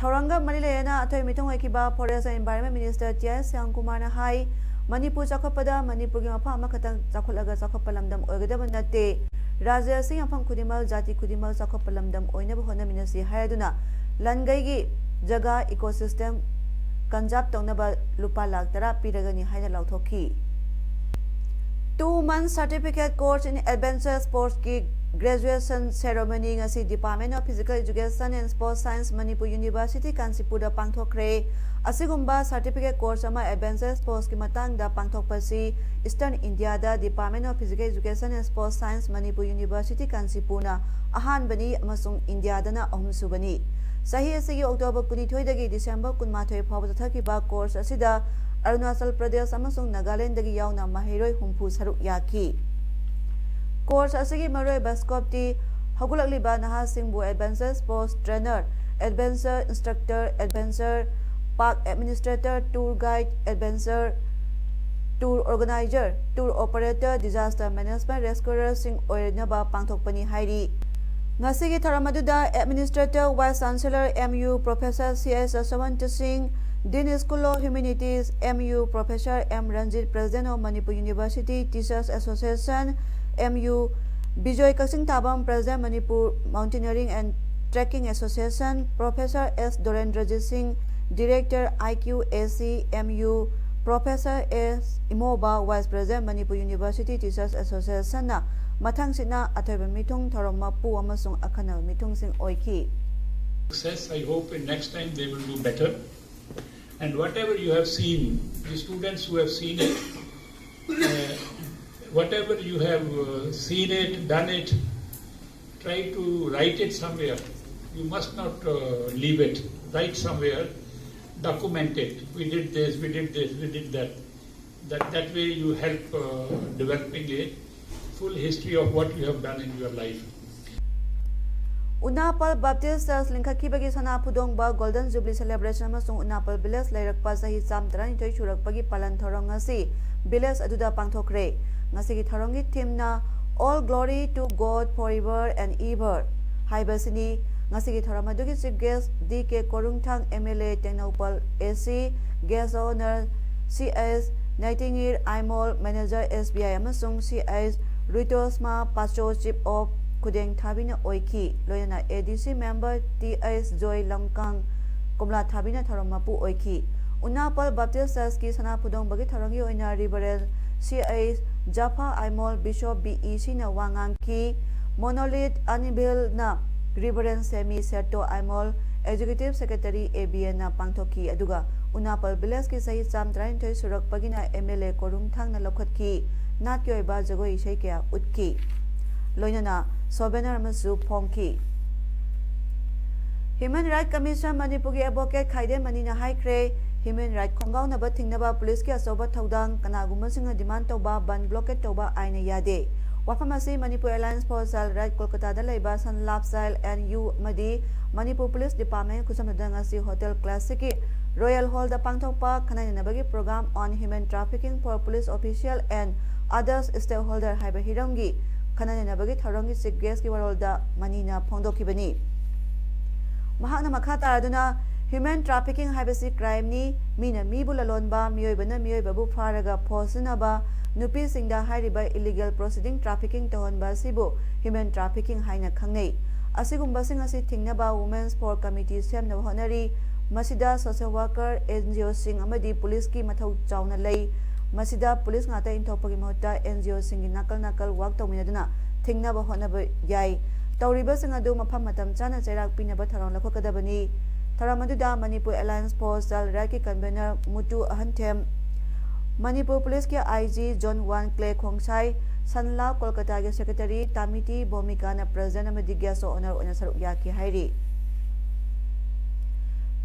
ꯊꯧꯔꯝꯒ ꯃꯔꯤ ꯂꯩꯅꯅ ꯑꯊꯣꯏ ꯃꯤꯊꯨꯡ ꯑꯣꯏꯈꯤꯕ forest and environment minister T I ꯁ꯭ꯌꯥꯝꯀꯨꯃꯥꯔꯅ ꯍꯥꯏ, ꯃꯅꯤꯄꯨꯔ ꯆꯥꯎꯈꯠꯄꯗ ꯃꯅꯤꯄꯨꯔꯒꯤ ꯃꯐꯝ ꯑꯃꯈꯛꯇꯪ ꯆꯥꯎꯈꯠꯂꯒ ꯆꯥꯎꯈꯠꯄ ꯂꯝꯗꯝ ꯑꯣꯏꯒꯗꯕ ꯅꯠꯇꯦ꯫ ꯔꯥꯖ꯭ꯌ ꯑꯁꯤ ꯃꯐꯝ ꯈꯨꯗꯤꯡꯃꯛ, ꯖꯥꯇꯤ ꯈꯨꯗꯤꯡꯃꯛ ꯆꯥꯎꯈꯠꯄ ꯂꯝꯗꯝ ꯑꯣꯏꯅꯕ ꯍꯣꯠꯅꯃꯤꯟꯅꯁꯤ ꯍꯥꯏꯗꯨꯅ ꯂꯟꯒꯩꯒꯤ ꯖꯒꯥ ꯏꯀꯣꯁꯤꯁꯇꯦꯝ ꯀꯟꯖꯥꯔꯕ ꯇꯧꯅꯕ ꯂꯨꯄꯥ ꯂꯥꯈ ꯇꯔꯥ ꯄꯤꯔꯒꯅꯤ ꯍꯥꯏꯅ ꯂꯥꯎꯊꯣꯛꯈꯤ꯫ Two month certificate course in adventure sports ꯀꯤ graduation ceremony ꯉꯁꯤ Department of Physical Education and Sports Science, Manipur University, ꯀꯥꯟꯆꯤꯄꯨꯔꯗ ꯄꯥꯡꯊꯣꯛꯈ꯭ꯔꯦ꯫ ꯑꯁꯤꯒꯨꯝꯕ certificate course ꯑꯃ adventure sports ꯀꯤ ꯃꯇꯥꯡꯗ ꯄꯥꯡꯊꯣꯛꯄꯁꯤ Eastern India the Department of Physical Education and Sports Science, Manipur University, ꯀꯥꯟꯆꯤꯄꯨꯔꯅ ꯑꯍꯥꯟꯕꯅꯤ ꯑꯃꯁꯨꯡ ꯏꯟꯗꯤꯌꯥꯗꯅ ꯑꯍꯨꯝꯁꯨꯕꯅꯤ꯫ ꯆꯍꯤ ꯑꯁꯤꯒꯤ October ꯀꯨꯟꯅꯤꯊꯣꯏꯗꯒꯤ December ꯀꯨꯟꯃꯥꯊꯣꯏ ꯐꯥꯎꯕ ꯆꯠꯊꯈꯤꯕ course ꯑꯁꯤꯗ ꯑꯔꯨꯅꯥꯆꯜ ꯄ꯭ꯔꯗꯦꯁ ꯑꯃꯁꯨꯡ ꯅꯥꯒꯥꯂꯦꯟꯗꯒꯤ ꯌꯥꯎꯅ ꯃꯍꯩꯔꯣꯏ ꯍꯨꯝꯐꯨ ꯁꯔꯨꯛ ꯌꯥꯈꯤ꯫ Course ꯑꯁꯤꯒꯤ ꯃꯔꯨꯑꯣꯏꯕ scope ꯇꯤ ꯍꯧꯒꯠꯂꯛꯂꯤꯕ ꯅꯍꯥꯁꯤꯡꯕꯨ adventure sports trainer, adventure instructor, adventure park administrator, tour guide, adventure tour organizer, tour operator, disaster management rescuerꯁꯤꯡ ꯑꯣꯏꯅꯕ ꯄꯥꯡꯊꯣꯛꯄꯅꯤ ꯍꯥꯏꯔꯤ꯫ ꯉꯁꯤꯒꯤ ꯊꯧꯔꯝ ꯑꯗꯨꯗ Administrator Vice Chancellor M U Professor C S Yashwant Singh, Dean School of Humanities M U Professor M Ranjit, President of Manipur University Teachers Association M U, Bijoy Kaksingthabam, President Manipur Mountaineering and Trekking Association, Professor S Dorendrajit Singh, Director I Q A C M U, Professor S Imoba, Vice President Manipur University Teachers Association ꯅ ꯃꯊꯪꯁꯤꯠꯅ ꯑꯊꯣꯏꯕ ꯃꯤꯊꯨꯡ, ꯊꯧꯔꯝ ꯃꯄꯨ ꯑꯃꯁꯨꯡ ꯑꯈꯟꯅꯕ ꯃꯤꯊꯨꯡꯁꯤꯡ ꯑꯣꯏꯈꯤ꯫ Success. I hope in next time they will do better. And whatever you have seen, the students who have seen it, uh, whatever you have uh, seen it, done it, try to write it somewhere. You must not uh, leave it. Write somewhere, document it. We did this, we did this, we did that. That, that way you help uh, developing a full history of what you have done in your life. ꯎꯅꯥꯄꯜ Baptist Church ꯂꯤꯡꯈꯠꯈꯤꯕꯒꯤ ꯁꯅꯥ ꯐꯨꯗꯣꯡꯕ Golden Jubilee Celebration ꯑꯃꯁꯨꯡ ꯎꯅꯥꯄꯜ Village ꯂꯩꯔꯛꯄ ꯆꯍꯤ ꯆꯥꯝ ꯇꯔꯥꯅꯤꯊꯣꯏ ꯁꯨꯔꯛꯄꯒꯤ ꯄꯥꯂꯟ ꯊꯧꯔꯝ ꯉꯁꯤ village ꯑꯗꯨꯗ ꯄꯥꯡꯊꯣꯛꯈ꯭ꯔꯦ꯫ ꯉꯁꯤꯒꯤ ꯊꯧꯔꯝꯒꯤ theme ꯅ All Glory to God Forever and Ever ꯍꯥꯏꯕꯁꯤꯅꯤ꯫ ꯉꯁꯤꯒꯤ ꯊꯧꯔꯝ ꯑꯗꯨꯒꯤ Chief Guest D K ꯀꯣꯔꯨꯡꯊꯥꯡ M L A, Tengnoupal A C, Guest of Honour C H Nightingale Aimol, Manager S B I, ꯑꯃꯁꯨꯡ C H Ruitosma Pacho, Chief of ꯈꯨꯗꯦꯡ ꯊꯥꯕꯤꯅ ꯑꯣꯏꯈꯤ꯫ ꯂꯣꯏꯅꯅ A D C member T H Joy ꯂꯝꯀꯥꯡ, ꯀꯣꯝꯂꯥ ꯊꯥꯕꯤꯅ ꯊꯧꯔꯝ ꯃꯄꯨ ꯑꯣꯏꯈꯤ꯫ ꯎꯅꯥꯄꯜ Baptist Church ꯀꯤ ꯁꯅꯥ ꯐꯨꯗꯣꯡꯕꯒꯤ ꯊꯧꯔꯝꯒꯤ ꯑꯣꯏꯅ Reverend C H Japha Aimol, bishop B E ꯁꯤꯅ ꯋꯥ ꯉꯥꯡꯈꯤ꯫ ꯃꯣꯅꯣꯂꯤꯠ ꯑꯅꯤꯕꯤꯜꯅ reverend Semi Setto Aimol, executive secretary A B ꯑꯦꯟꯅ ꯄꯥꯡꯊꯣꯛꯈꯤ꯫ ꯑꯗꯨꯒ ꯎꯅꯥꯄꯜ ꯚꯤꯂꯦꯖꯀꯤ ꯆꯍꯤ ꯆꯥꯝ ꯇꯔꯥꯅꯤꯊꯣꯏ ꯁꯨꯔꯛꯄꯒꯤꯅ ꯑꯦꯝ ꯑꯦꯜ ꯑꯦ ꯀꯣꯔꯨꯝꯊꯥꯡꯅ ꯂꯧꯈꯠꯈꯤ꯫ ꯅꯥꯠꯀꯤ ꯑꯣꯏꯕ ꯖꯒꯣꯏ ꯏꯁꯩ ꯀꯌꯥ ꯎꯠꯈꯤ꯫ ꯂꯣꯏꯅꯅ ꯁꯣꯚꯦꯅꯔ ꯑꯃꯁꯨ ꯐꯣꯡꯈꯤ꯫ ꯍ꯭ꯌꯨꯃꯦꯟ ꯔꯥꯏꯠ ꯀꯃꯤꯁꯟ ꯃꯅꯤꯄꯨꯔꯒꯤ ꯑꯦꯗꯚꯣꯀꯦꯠ ꯈꯥꯏꯗꯦꯝ ꯃꯅꯤꯅ ꯍꯥꯏꯈ꯭ꯔꯦ, ꯍ꯭ꯌꯨꯃꯦꯟ ꯔꯥꯏꯠ ꯈꯣꯡꯒꯥꯎꯅꯕ ꯊꯤꯡꯅꯕ ꯄꯨꯂꯤꯁꯀꯤ ꯑꯆꯧꯕ ꯊꯧꯗꯥꯡ, ꯀꯅꯥꯒꯨꯝꯕꯁꯤꯡꯅ ꯗꯤꯃꯥꯟ ꯇꯧꯕ ꯕꯟ ꯕ꯭ꯂꯣꯀꯦꯠ ꯇꯧꯕ ꯑꯥꯏꯟꯅ ꯌꯥꯗꯦ꯫ ꯋꯥꯐꯝ ꯑꯁꯤ Manipur alliance for child rights ꯀꯣꯜꯀꯇꯥꯗ ꯂꯩꯕ ꯁꯟ ꯂꯥꯞ ꯆꯥꯏꯜ ꯑꯦꯟ ꯌꯨ ꯑꯃꯗꯤ ꯃꯅꯤꯄꯨꯔ ꯄꯨꯂꯤꯁ ꯗꯤꯄꯥꯔꯠꯃꯦꯟ ꯈꯨꯠꯁꯝꯅꯗꯨꯅ ꯉꯁꯤ ꯍꯣꯇꯦꯜ ꯀ꯭ꯂꯥꯁꯤꯛꯀꯤ ꯔꯣꯌꯦꯜ ꯍꯣꯜꯗ ꯄꯥꯡꯊꯣꯛꯄ ꯈꯟꯅ ꯅꯩꯅꯕꯒꯤ Program on Human Trafficking for Police Official and Others Stakeholder ꯍꯥꯏꯕ ꯍꯤꯔꯝꯒꯤ ꯈꯟꯅ ꯅꯩꯅꯕꯒꯤ ꯊꯧꯔꯝꯒꯤ ꯆꯤꯐ ꯒꯦꯁꯀꯤ ꯋꯥꯔꯣꯜꯗ ꯃꯅꯤꯅ ꯐꯣꯡꯗꯣꯛꯈꯤꯕꯅꯤ꯫ ꯃꯍꯥꯛꯅ ꯃꯈꯥ ꯇꯥꯔꯗꯨꯅ, ꯍ꯭ꯌꯨꯃꯦꯟ ꯇ꯭ꯔꯥꯐꯤꯀꯤꯡ ꯍꯥꯏꯕꯁꯤ ꯀ꯭ꯔꯥꯏꯝꯅꯤ, ꯃꯤꯅ ꯃꯤꯕꯨ ꯂꯂꯣꯟꯕ, ꯃꯤꯑꯣꯏꯕꯅ ꯃꯤꯑꯣꯏꯕꯕꯨ ꯐꯥꯔꯒ ꯐꯣꯔꯁ ꯁꯤꯖꯤꯟꯅꯕ, ꯅꯨꯄꯤꯁꯤꯡꯗ ꯍꯥꯏꯔꯤꯕ ꯏꯂꯤꯒꯦꯜ ꯄ꯭ꯔꯣꯁꯤꯗꯤꯡ ꯇ꯭ꯔꯥꯐꯤꯀꯤꯡ ꯇꯧꯍꯟꯕ ꯑꯁꯤꯕꯨ ꯍ꯭ꯌꯨꯃꯦꯟ ꯇ꯭ꯔꯥꯐꯤꯀꯤꯡ ꯍꯥꯏꯅ ꯈꯪꯅꯩ꯫ ꯑꯁꯤꯒꯨꯝꯕꯁꯤꯡ ꯑꯁꯤ ꯊꯤꯡꯅꯕ Women's for Committee ꯁꯦꯝꯅꯕ ꯍꯣꯠꯅꯔꯤ꯫ ꯃꯁꯤꯗ ꯁꯣꯁꯤꯌꯦꯜ ꯋꯥꯔꯀꯔ, ꯑꯦꯟ ꯖꯤ ꯑꯣꯁꯤꯡ ꯑꯃꯗꯤ ꯄꯨꯂꯤꯁꯀꯤ ꯃꯊꯧ ꯆꯥꯎꯅ ꯂꯩ꯫ ꯃꯁꯤꯗ ꯄꯨꯂꯤꯁ ꯉꯥꯛꯇ ꯏꯟꯊꯣꯛꯄꯒꯤ ꯃꯍꯨꯠꯇ ꯑꯦꯟ ꯖꯤ ꯑꯣꯁꯤꯡꯒꯤ ꯅꯥꯀꯜ ꯅꯥꯀꯜ ꯋꯥꯛ ꯇꯧꯃꯤꯟꯅꯗꯨꯅ ꯊꯤꯡꯅꯕ ꯍꯣꯠꯅꯕ ꯌꯥꯏ꯫ ꯇꯧꯔꯤꯕꯁꯤꯡ ꯑꯗꯨ ꯃꯐꯝ ꯃꯇꯝ ꯆꯥꯅ ꯆꯩꯔꯥꯛ ꯄꯤꯅꯕ ꯊꯧꯔꯥꯡ ꯂꯧꯈꯠꯀꯗꯕꯅꯤ꯫ ꯊꯧꯔꯝ ꯑꯗꯨꯗ ꯃꯅꯤꯄꯨꯔ ꯑꯦꯂꯥꯏꯟꯁ ꯐꯣꯔ ꯆꯥꯏꯜ ꯔꯥꯏꯠꯀꯤ ꯀꯟꯚꯦꯅꯔ ꯃꯨꯇꯨ ꯑꯍꯟꯊꯦꯝ, ꯃꯅꯤꯄꯨꯔ ꯄꯨꯂꯤꯁꯀꯤ I G zone one Clay Khongsai, Sanlap ꯀꯣꯜꯀꯇꯥꯒꯤ ꯁꯦꯀ꯭ꯔꯦꯇꯔꯤ ꯇꯥꯃꯤꯇꯤ ꯚꯣꯃꯤꯀꯥꯅ ꯄ꯭ꯔꯦꯁꯤꯗꯦꯟꯠ ꯑꯃꯗꯤ ꯒꯦꯁ ꯑꯣꯐ ꯑꯣꯅꯔ ꯑꯣꯏꯅ ꯁꯔꯨꯛ ꯌꯥꯈꯤ ꯍꯥꯏꯔꯤ꯫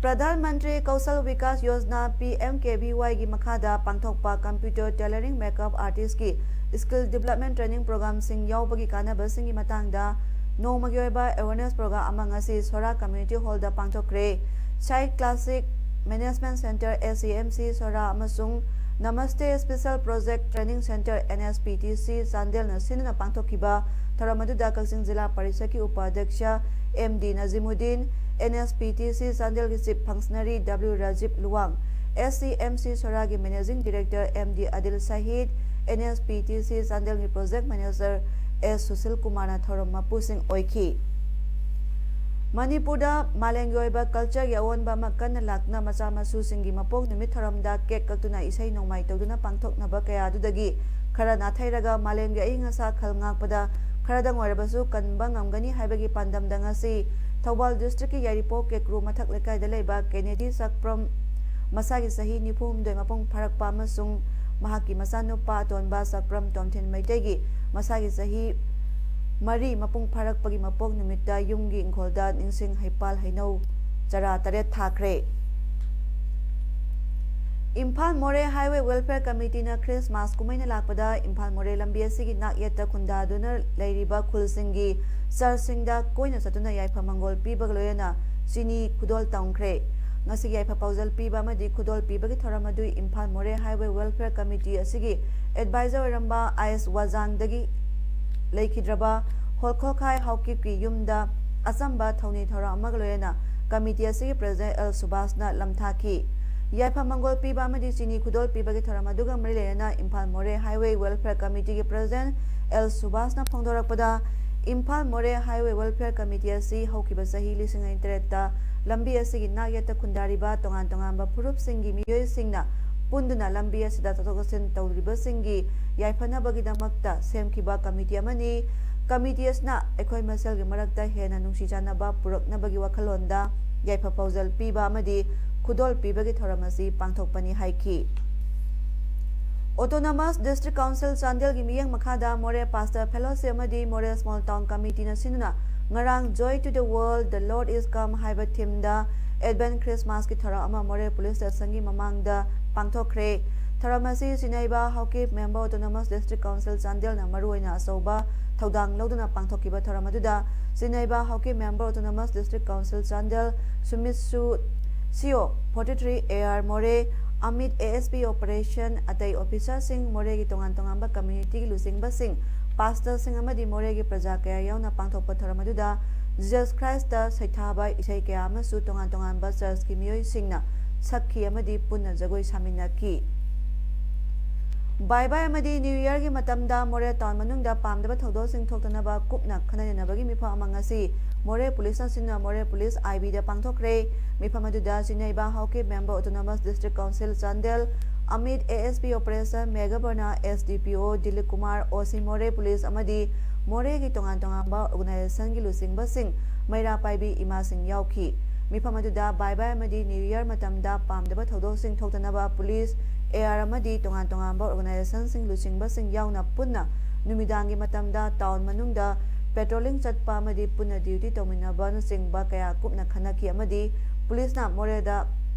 Pradhan Mantri Kaushal Vikas Yojana, P M K V ꯋꯥꯏꯒꯤ ꯃꯈꯥꯗ ꯄꯥꯡꯊꯣꯛꯄ ꯀꯝꯄ꯭ꯌꯨꯇꯔ ꯇꯦꯂꯔꯤꯡ ꯃꯦꯀꯞ ꯑꯥꯔꯇꯤꯁꯀꯤ ꯁ꯭ꯀꯤꯜ ꯗꯤꯕ꯭ꯂꯞꯃꯦꯟ ꯇ꯭ꯔꯦꯅꯤꯡ ꯄ꯭ꯔꯣꯒ꯭ꯔꯥꯝꯁꯤꯡ ꯌꯥꯎꯕꯒꯤ ꯀꯥꯟꯅꯕꯁꯤꯡꯒꯤ ꯃꯇꯥꯡꯗ ꯅꯣꯡꯃꯒꯤ ꯑꯣꯏꯕ ꯑꯦꯋꯦꯔꯅꯦꯁ ꯄ꯭ꯔꯣꯒ꯭ꯔꯥꯝ ꯑꯃ ꯉꯁꯤ ꯁꯣꯔꯥ ꯀꯝꯃ꯭ꯌꯨꯅꯤꯇꯤ ꯍꯣꯜꯗ ꯄꯥꯡꯊꯣꯛꯈ꯭ꯔꯦ꯫ ꯁꯥꯏ ꯀ꯭ꯂꯥꯁꯤꯛ ꯃꯦꯅꯦꯖꯃꯦꯟꯠ ꯁꯦꯟꯇꯔ, ꯑꯦꯁ ꯁꯤ ꯑꯦꯝ ꯁꯤ ꯁꯣꯔꯥ ꯑꯃꯁꯨꯡ ꯅꯃꯁꯇꯦ special project training centre, N S P T C ꯆꯥꯟꯗꯦꯜꯅ ꯁꯤꯟꯗꯨꯅ ꯄꯥꯡꯊꯣꯛꯈꯤꯕ ꯊꯧꯔꯝ ꯑꯗꯨꯗ ꯀꯛꯆꯤꯡ ꯖꯤꯂꯥ ꯄꯔꯤꯁꯠꯀꯤ ꯎꯄꯥꯙ꯭ꯌꯛꯁ M D Najimuddin, N S P T C ꯆꯥꯟꯗꯦꯜꯒꯤ chief functionary W Rajiv Luwang, S C M C ꯁꯣꯔꯥꯒꯤ managing director M D Adil Shahid, N S P T C ꯆꯥꯟꯗꯦꯜꯒꯤ ꯄ꯭ꯔꯣꯖꯦꯛꯠ ꯃꯦꯅꯦꯖꯔ ꯑꯦꯁ ꯁꯨꯁꯤꯜ ꯀꯨꯃꯥꯔꯅ ꯊꯧꯔꯝ ꯃꯄꯨꯁꯤꯡ ꯑꯣꯏꯈꯤ꯫ ꯃꯅꯤꯄꯨꯔꯗ ꯃꯥꯂꯦꯝꯒꯤ ꯑꯣꯏꯕ ꯀꯜꯆꯔꯒꯤ ꯑꯑꯣꯟꯕ ꯑꯃ ꯀꯟꯅ ꯂꯥꯛꯇꯨꯅ ꯃꯆꯥ ꯃꯁꯨꯁꯤꯡꯒꯤ ꯃꯄꯣꯛ ꯅꯨꯃꯤꯠ ꯊꯧꯔꯝꯗ ꯀꯦꯛ ꯀꯛꯇꯨꯅ ꯏꯁꯩ ꯅꯣꯡꯃꯥꯏ ꯇꯧꯗꯨꯅ ꯄꯥꯡꯊꯣꯛꯅꯕ ꯀꯌꯥ ꯑꯗꯨꯗꯒꯤ ꯈꯔ ꯅꯥꯊꯩꯔꯒ ꯃꯥꯂꯦꯝꯒꯤ ꯑꯏꯪ ꯑꯁꯥ ꯈꯜ ꯉꯥꯛꯄꯗ ꯈꯔꯗꯪ ꯑꯣꯏꯔꯕꯁꯨ ꯀꯟꯕ ꯉꯝꯒꯅꯤ ꯍꯥꯏꯕꯒꯤ ꯄꯥꯟꯗꯝꯗ ꯉꯁꯤ ꯊꯧꯕꯥꯜ districtꯀꯤ ꯌꯥꯏꯔꯤꯄꯣꯛ ꯀꯦꯀ꯭ꯔꯨ ꯃꯊꯛ ꯂꯩꯀꯥꯏꯗ ꯂꯩꯕ ꯀꯦꯅꯦꯗꯤ ꯁꯛꯄ꯭ꯔꯝ ꯃꯁꯥꯒꯤ ꯆꯍꯤ ꯅꯤꯐꯨ ꯍꯨꯝꯗꯣꯏ ꯃꯄꯨꯡ ꯐꯥꯔꯛꯄ ꯑꯃꯁꯨꯡ ꯃꯍꯥꯛꯀꯤ ꯃꯆꯥꯅꯨꯄꯥ ꯑꯇꯣꯟꯕ ꯁꯛꯄ꯭ꯔꯝ ꯇꯣꯝꯊꯤꯟ ꯃꯩꯇꯩꯒꯤ ꯃꯁꯥꯒꯤ ꯆꯍꯤ ꯃꯔꯤ ꯃꯄꯨꯡ ꯐꯥꯔꯛꯄꯒꯤ ꯃꯄꯣꯛ ꯅꯨꯃꯤꯠꯇ ꯌꯨꯝꯒꯤ ꯏꯪꯈꯣꯜꯗ ꯅꯤꯡꯁꯤꯡ ꯍꯩꯄꯥꯜ ꯍꯩꯅꯧ ꯆꯔꯥ ꯇꯔꯦꯠ ꯊꯥꯈ꯭ꯔꯦ꯫ Imphal Moreh Highway Welfare Committeeꯅ Christmas ꯀꯨꯝꯍꯩꯅ ꯂꯥꯛꯄꯗ ꯏꯝꯐꯥꯜ ꯃꯣꯔꯦ ꯂꯝꯕꯤ ꯑꯁꯤꯒꯤ ꯅꯥꯛ ꯌꯦꯠꯇ ꯈꯨꯟꯗꯥꯗꯨꯅ ꯂꯩꯔꯤꯕ ꯈꯨꯜꯁꯤꯡꯒꯤ ꯆꯔꯆꯁꯤꯡꯗ ꯀꯣꯏꯅ ꯆꯠꯇꯨꯅ ꯌꯥꯏꯐ ꯃꯪꯒꯣꯜ ꯄꯤꯕꯒ ꯂꯣꯏꯅꯅ ꯆꯤꯅꯤ ꯈꯨꯗꯣꯜ ꯇꯝꯈ꯭ꯔꯦ꯫ ꯉꯁꯤꯒꯤ ꯌꯥꯏꯐ ꯄꯥꯎꯖꯦꯜ ꯄꯤꯕ ꯑꯃꯗꯤ ꯈꯨꯗꯣꯜ ꯄꯤꯕꯒꯤ ꯊꯧꯔꯝ ꯑꯗꯨ Imphal Moreh Highway Welfare Committee ꯑꯁꯤꯒꯤ advisor ꯑꯣꯏꯔꯝꯕ ꯑꯥꯏ ꯑꯦꯁ ꯋꯥꯖꯥꯡꯗꯒꯤ ꯂꯩꯈꯤꯗ꯭ꯔꯕ ꯍꯣꯜꯈꯣꯈꯥꯏ ꯍꯥꯎꯀꯤꯞꯀꯤ ꯌꯨꯝꯗ ꯑꯆꯝꯕ ꯊꯧꯅꯤ ꯊꯧꯔꯝ ꯑꯃꯒ ꯂꯣꯏꯅꯅ committee ꯑꯁꯤꯒꯤ president ꯑꯦꯜ ꯁꯨꯕꯥꯁꯅ ꯂꯝꯊꯥꯈꯤ꯫ ꯌꯥꯏꯐ ꯃꯪꯒꯣꯜ ꯄꯤꯕ ꯑꯃꯗꯤ ꯆꯤꯅꯤ ꯈꯨꯗꯣꯜ ꯄꯤꯕꯒꯤ ꯊꯧꯔꯝ ꯑꯗꯨꯒ ꯃꯔꯤ ꯂꯩꯅꯅ ꯏꯝꯐꯥꯜ ꯃꯣꯔꯦ Highway Welfare Committeeꯒꯤ president ꯑꯦꯜ ꯁꯨꯕꯥꯁꯅ ꯐꯣꯡꯗꯣꯔꯛꯄꯗ, Imphal Moreh Highway Welfare Committee ꯑꯁꯤ ꯍꯧꯈꯤꯕ ꯆꯍꯤ ꯂꯤꯁꯤꯡ ꯑꯅꯤ ꯇꯔꯦꯠꯇ ꯂꯝꯕꯤ ꯑꯁꯤꯒꯤ ꯅꯥꯛ ꯌꯦꯠꯇ ꯈꯨꯟꯗꯥꯔꯤꯕ ꯇꯣꯉꯥꯟ ꯇꯣꯉꯥꯟꯕ ꯐꯨꯔꯨꯞꯁꯤꯡꯒꯤ ꯃꯤꯑꯣꯏꯁꯤꯡꯅ ꯄꯨꯟꯗꯨꯅ ꯂꯝꯕꯤ ꯑꯁꯤꯗ ꯆꯠꯊꯣꯛ ꯆꯠꯁꯤꯟ ꯇꯧꯔꯤꯕꯁꯤꯡꯒꯤ ꯌꯥꯏꯐꯅꯕꯒꯤꯗꯃꯛꯇ ꯁꯦꯝꯈꯤꯕ committee ꯑꯃꯅꯤ꯫ Committee ꯑꯁꯤꯅ ꯑꯩꯈꯣꯏ ꯃꯁꯦꯜꯒꯤ ꯃꯔꯛꯇ ꯍꯦꯟꯅ ꯅꯨꯡꯁꯤ ꯆꯥꯟꯅꯕ ꯄꯨꯔꯛꯅꯕꯒꯤ ꯋꯥꯈꯜꯂꯣꯟꯗ ꯌꯥꯏꯐ ꯄꯥꯎꯖꯦꯜ ꯄꯤꯕ ꯑꯃꯗꯤ ꯈꯨꯗꯣꯜ ꯄꯤꯕꯒꯤ ꯊꯧꯔꯝ ꯑꯁꯤ ꯄꯥꯡꯊꯣꯛꯄꯅꯤ ꯍꯥꯏꯈꯤ꯫ Autonomous District Council ꯆꯥꯟꯗꯦꯜꯒꯤ ꯃꯤꯠꯌꯦꯡ ꯃꯈꯥꯗ ꯃꯣꯔꯦ Pastor Fellowship ꯑꯃꯗꯤ ꯃꯣꯔꯦ Small Town Committeeꯅ ꯁꯤꯟꯗꯨꯅ ꯉꯔꯥꯡ Joy to the World, the Lord is Come ꯍꯥꯏꯕ themeꯗ Advent Christmasꯀꯤ ꯊꯧꯔꯝ ꯑꯃ ꯃꯣꯔꯦ Police Stationꯒꯤ ꯃꯃꯥꯡꯗ ꯄꯥꯡꯊꯣꯛꯈ꯭ꯔꯦ꯫ ꯊꯧꯔꯝ ꯑꯁꯤ ꯆꯤꯅꯩꯕ ꯍꯥꯎꯀꯤꯞ Member Autonomous District Council ꯆꯥꯟꯗꯦꯜꯅ ꯃꯔꯨꯑꯣꯏꯅ ꯑꯆꯧꯕ ꯊꯧꯗꯥꯡ ꯂꯧꯗꯨꯅ ꯄꯥꯡꯊꯣꯛꯈꯤꯕ ꯊꯧꯔꯝ ꯑꯗꯨꯗ ꯆꯤꯅꯩꯕ ꯍꯥꯎꯀꯤꯞ Member Autonomous District Council Chandel ꯁꯨꯃꯤꯠꯁꯨ, ꯁꯤ ꯑꯣ forty three ꯑꯦ ꯑꯥꯔ ꯃꯣꯔꯦ, Amit A S P Operation, ꯑꯇꯩ officerꯁꯤꯡ, ꯃꯣꯔꯦꯒꯤ ꯇꯣꯉꯥꯟ ꯇꯣꯉꯥꯟꯕ communityꯒꯤ ꯂꯨꯆꯤꯡꯕꯁꯤꯡ, pastorꯁꯤꯡ ꯑꯃꯗꯤ ꯃꯣꯔꯦꯒꯤ ꯄ꯭ꯔꯖꯥ ꯀꯌꯥ ꯌꯥꯎꯅ ꯄꯥꯡꯊꯣꯛꯄ ꯊꯧꯔꯝ ꯑꯗꯨꯗ Jesus Christꯇ ꯁꯩꯊꯥꯕ ꯏꯁꯩ ꯀꯌꯥ ꯑꯃꯁꯨ ꯇꯣꯉꯥꯟ ꯇꯣꯉꯥꯟꯕ churchꯀꯤ ꯃꯤꯑꯣꯏꯁꯤꯡꯅ ꯁꯛꯈꯤ ꯑꯃꯗꯤ ꯄꯨꯟꯅ ꯖꯒꯣꯏ ꯁꯥꯃꯤꯟꯅꯈꯤ꯫ ꯕꯥꯏ ꯕꯥꯏ ꯑꯃꯗꯤ New Yearꯒꯤ ꯃꯇꯝꯗ ꯃꯣꯔꯦ town ꯃꯅꯨꯡꯗ ꯄꯥꯝꯗꯕ ꯊꯧꯗꯣꯛꯁꯤꯡ ꯊꯣꯛꯇꯅꯕ ꯀꯨꯞꯅ ꯈꯟꯅ ꯅꯩꯅꯕꯒꯤ ꯃꯤꯐꯝ ꯑꯃ ꯉꯁꯤ ꯃꯣꯔꯦ Policeꯅ ꯁꯤꯟꯅ ꯃꯣꯔꯦ Police I Bꯗ ꯄꯥꯡꯊꯣꯛꯈ꯭ꯔꯦ꯫ ꯃꯤꯐꯝ ꯑꯗꯨꯗ ꯆꯤꯅꯩꯕ ꯍꯥꯎꯀꯤꯞ Member Autonomous District Council Chandel, Amit, A S P operation ꯃꯦꯘꯕꯔꯅ, S D P O Dilip Kumar, ꯑꯣ ꯁꯤ ꯃꯣꯔꯦ ꯄꯨꯂꯤꯁ ꯑꯃꯗꯤ ꯃꯣꯔꯦꯒꯤ ꯇꯣꯉꯥꯟ ꯇꯣꯉꯥꯟꯕ ꯑꯣꯔꯒꯅꯥꯏꯖꯦꯁꯟꯒꯤ ꯂꯨꯆꯤꯡꯕꯁꯤꯡ, ꯃꯩꯔꯥ ꯄꯥꯏꯕꯤ ꯏꯃꯥꯁꯤꯡ ꯌꯥꯎꯈꯤ꯫ ꯃꯤꯐꯝ ꯑꯗꯨꯗ ꯕꯥꯏ ꯕꯥꯏ ꯑꯃꯗꯤ ꯅ꯭ꯌꯨ ꯏꯌꯔ ꯃꯇꯝꯗ ꯄꯥꯝꯗꯕ ꯊꯧꯗꯣꯛꯁꯤꯡ ꯊꯣꯛꯇꯅꯕ ꯄꯨꯂꯤꯁ, ꯑꯦ ꯑꯥꯔ ꯑꯃꯗꯤ ꯇꯣꯉꯥꯟ ꯇꯣꯉꯥꯟꯕ ꯑꯣꯔꯒꯅꯥꯏꯖꯦꯁꯟꯁꯤꯡ ꯂꯨꯆꯤꯡꯕꯁꯤꯡ ꯌꯥꯎꯅ ꯄꯨꯟꯅ ꯅꯨꯃꯤꯗꯥꯡꯒꯤ ꯃꯇꯝꯗ ꯇꯥꯎꯟ ꯃꯅꯨꯡꯗ ꯄꯦꯇ꯭ꯔꯣꯂꯤꯡ ꯆꯠꯄ ꯑꯃꯗꯤ ꯄꯨꯟꯅ ꯗ꯭ꯌꯨꯇꯤ ꯇꯧꯃꯤꯟꯅꯕꯅꯆꯤꯡꯕ ꯀꯌꯥ ꯀꯨꯞꯅ ꯈꯟꯅꯈꯤ ꯑꯃꯗꯤ ꯄꯨꯂꯤꯁꯅ ꯃꯣꯔꯦꯗ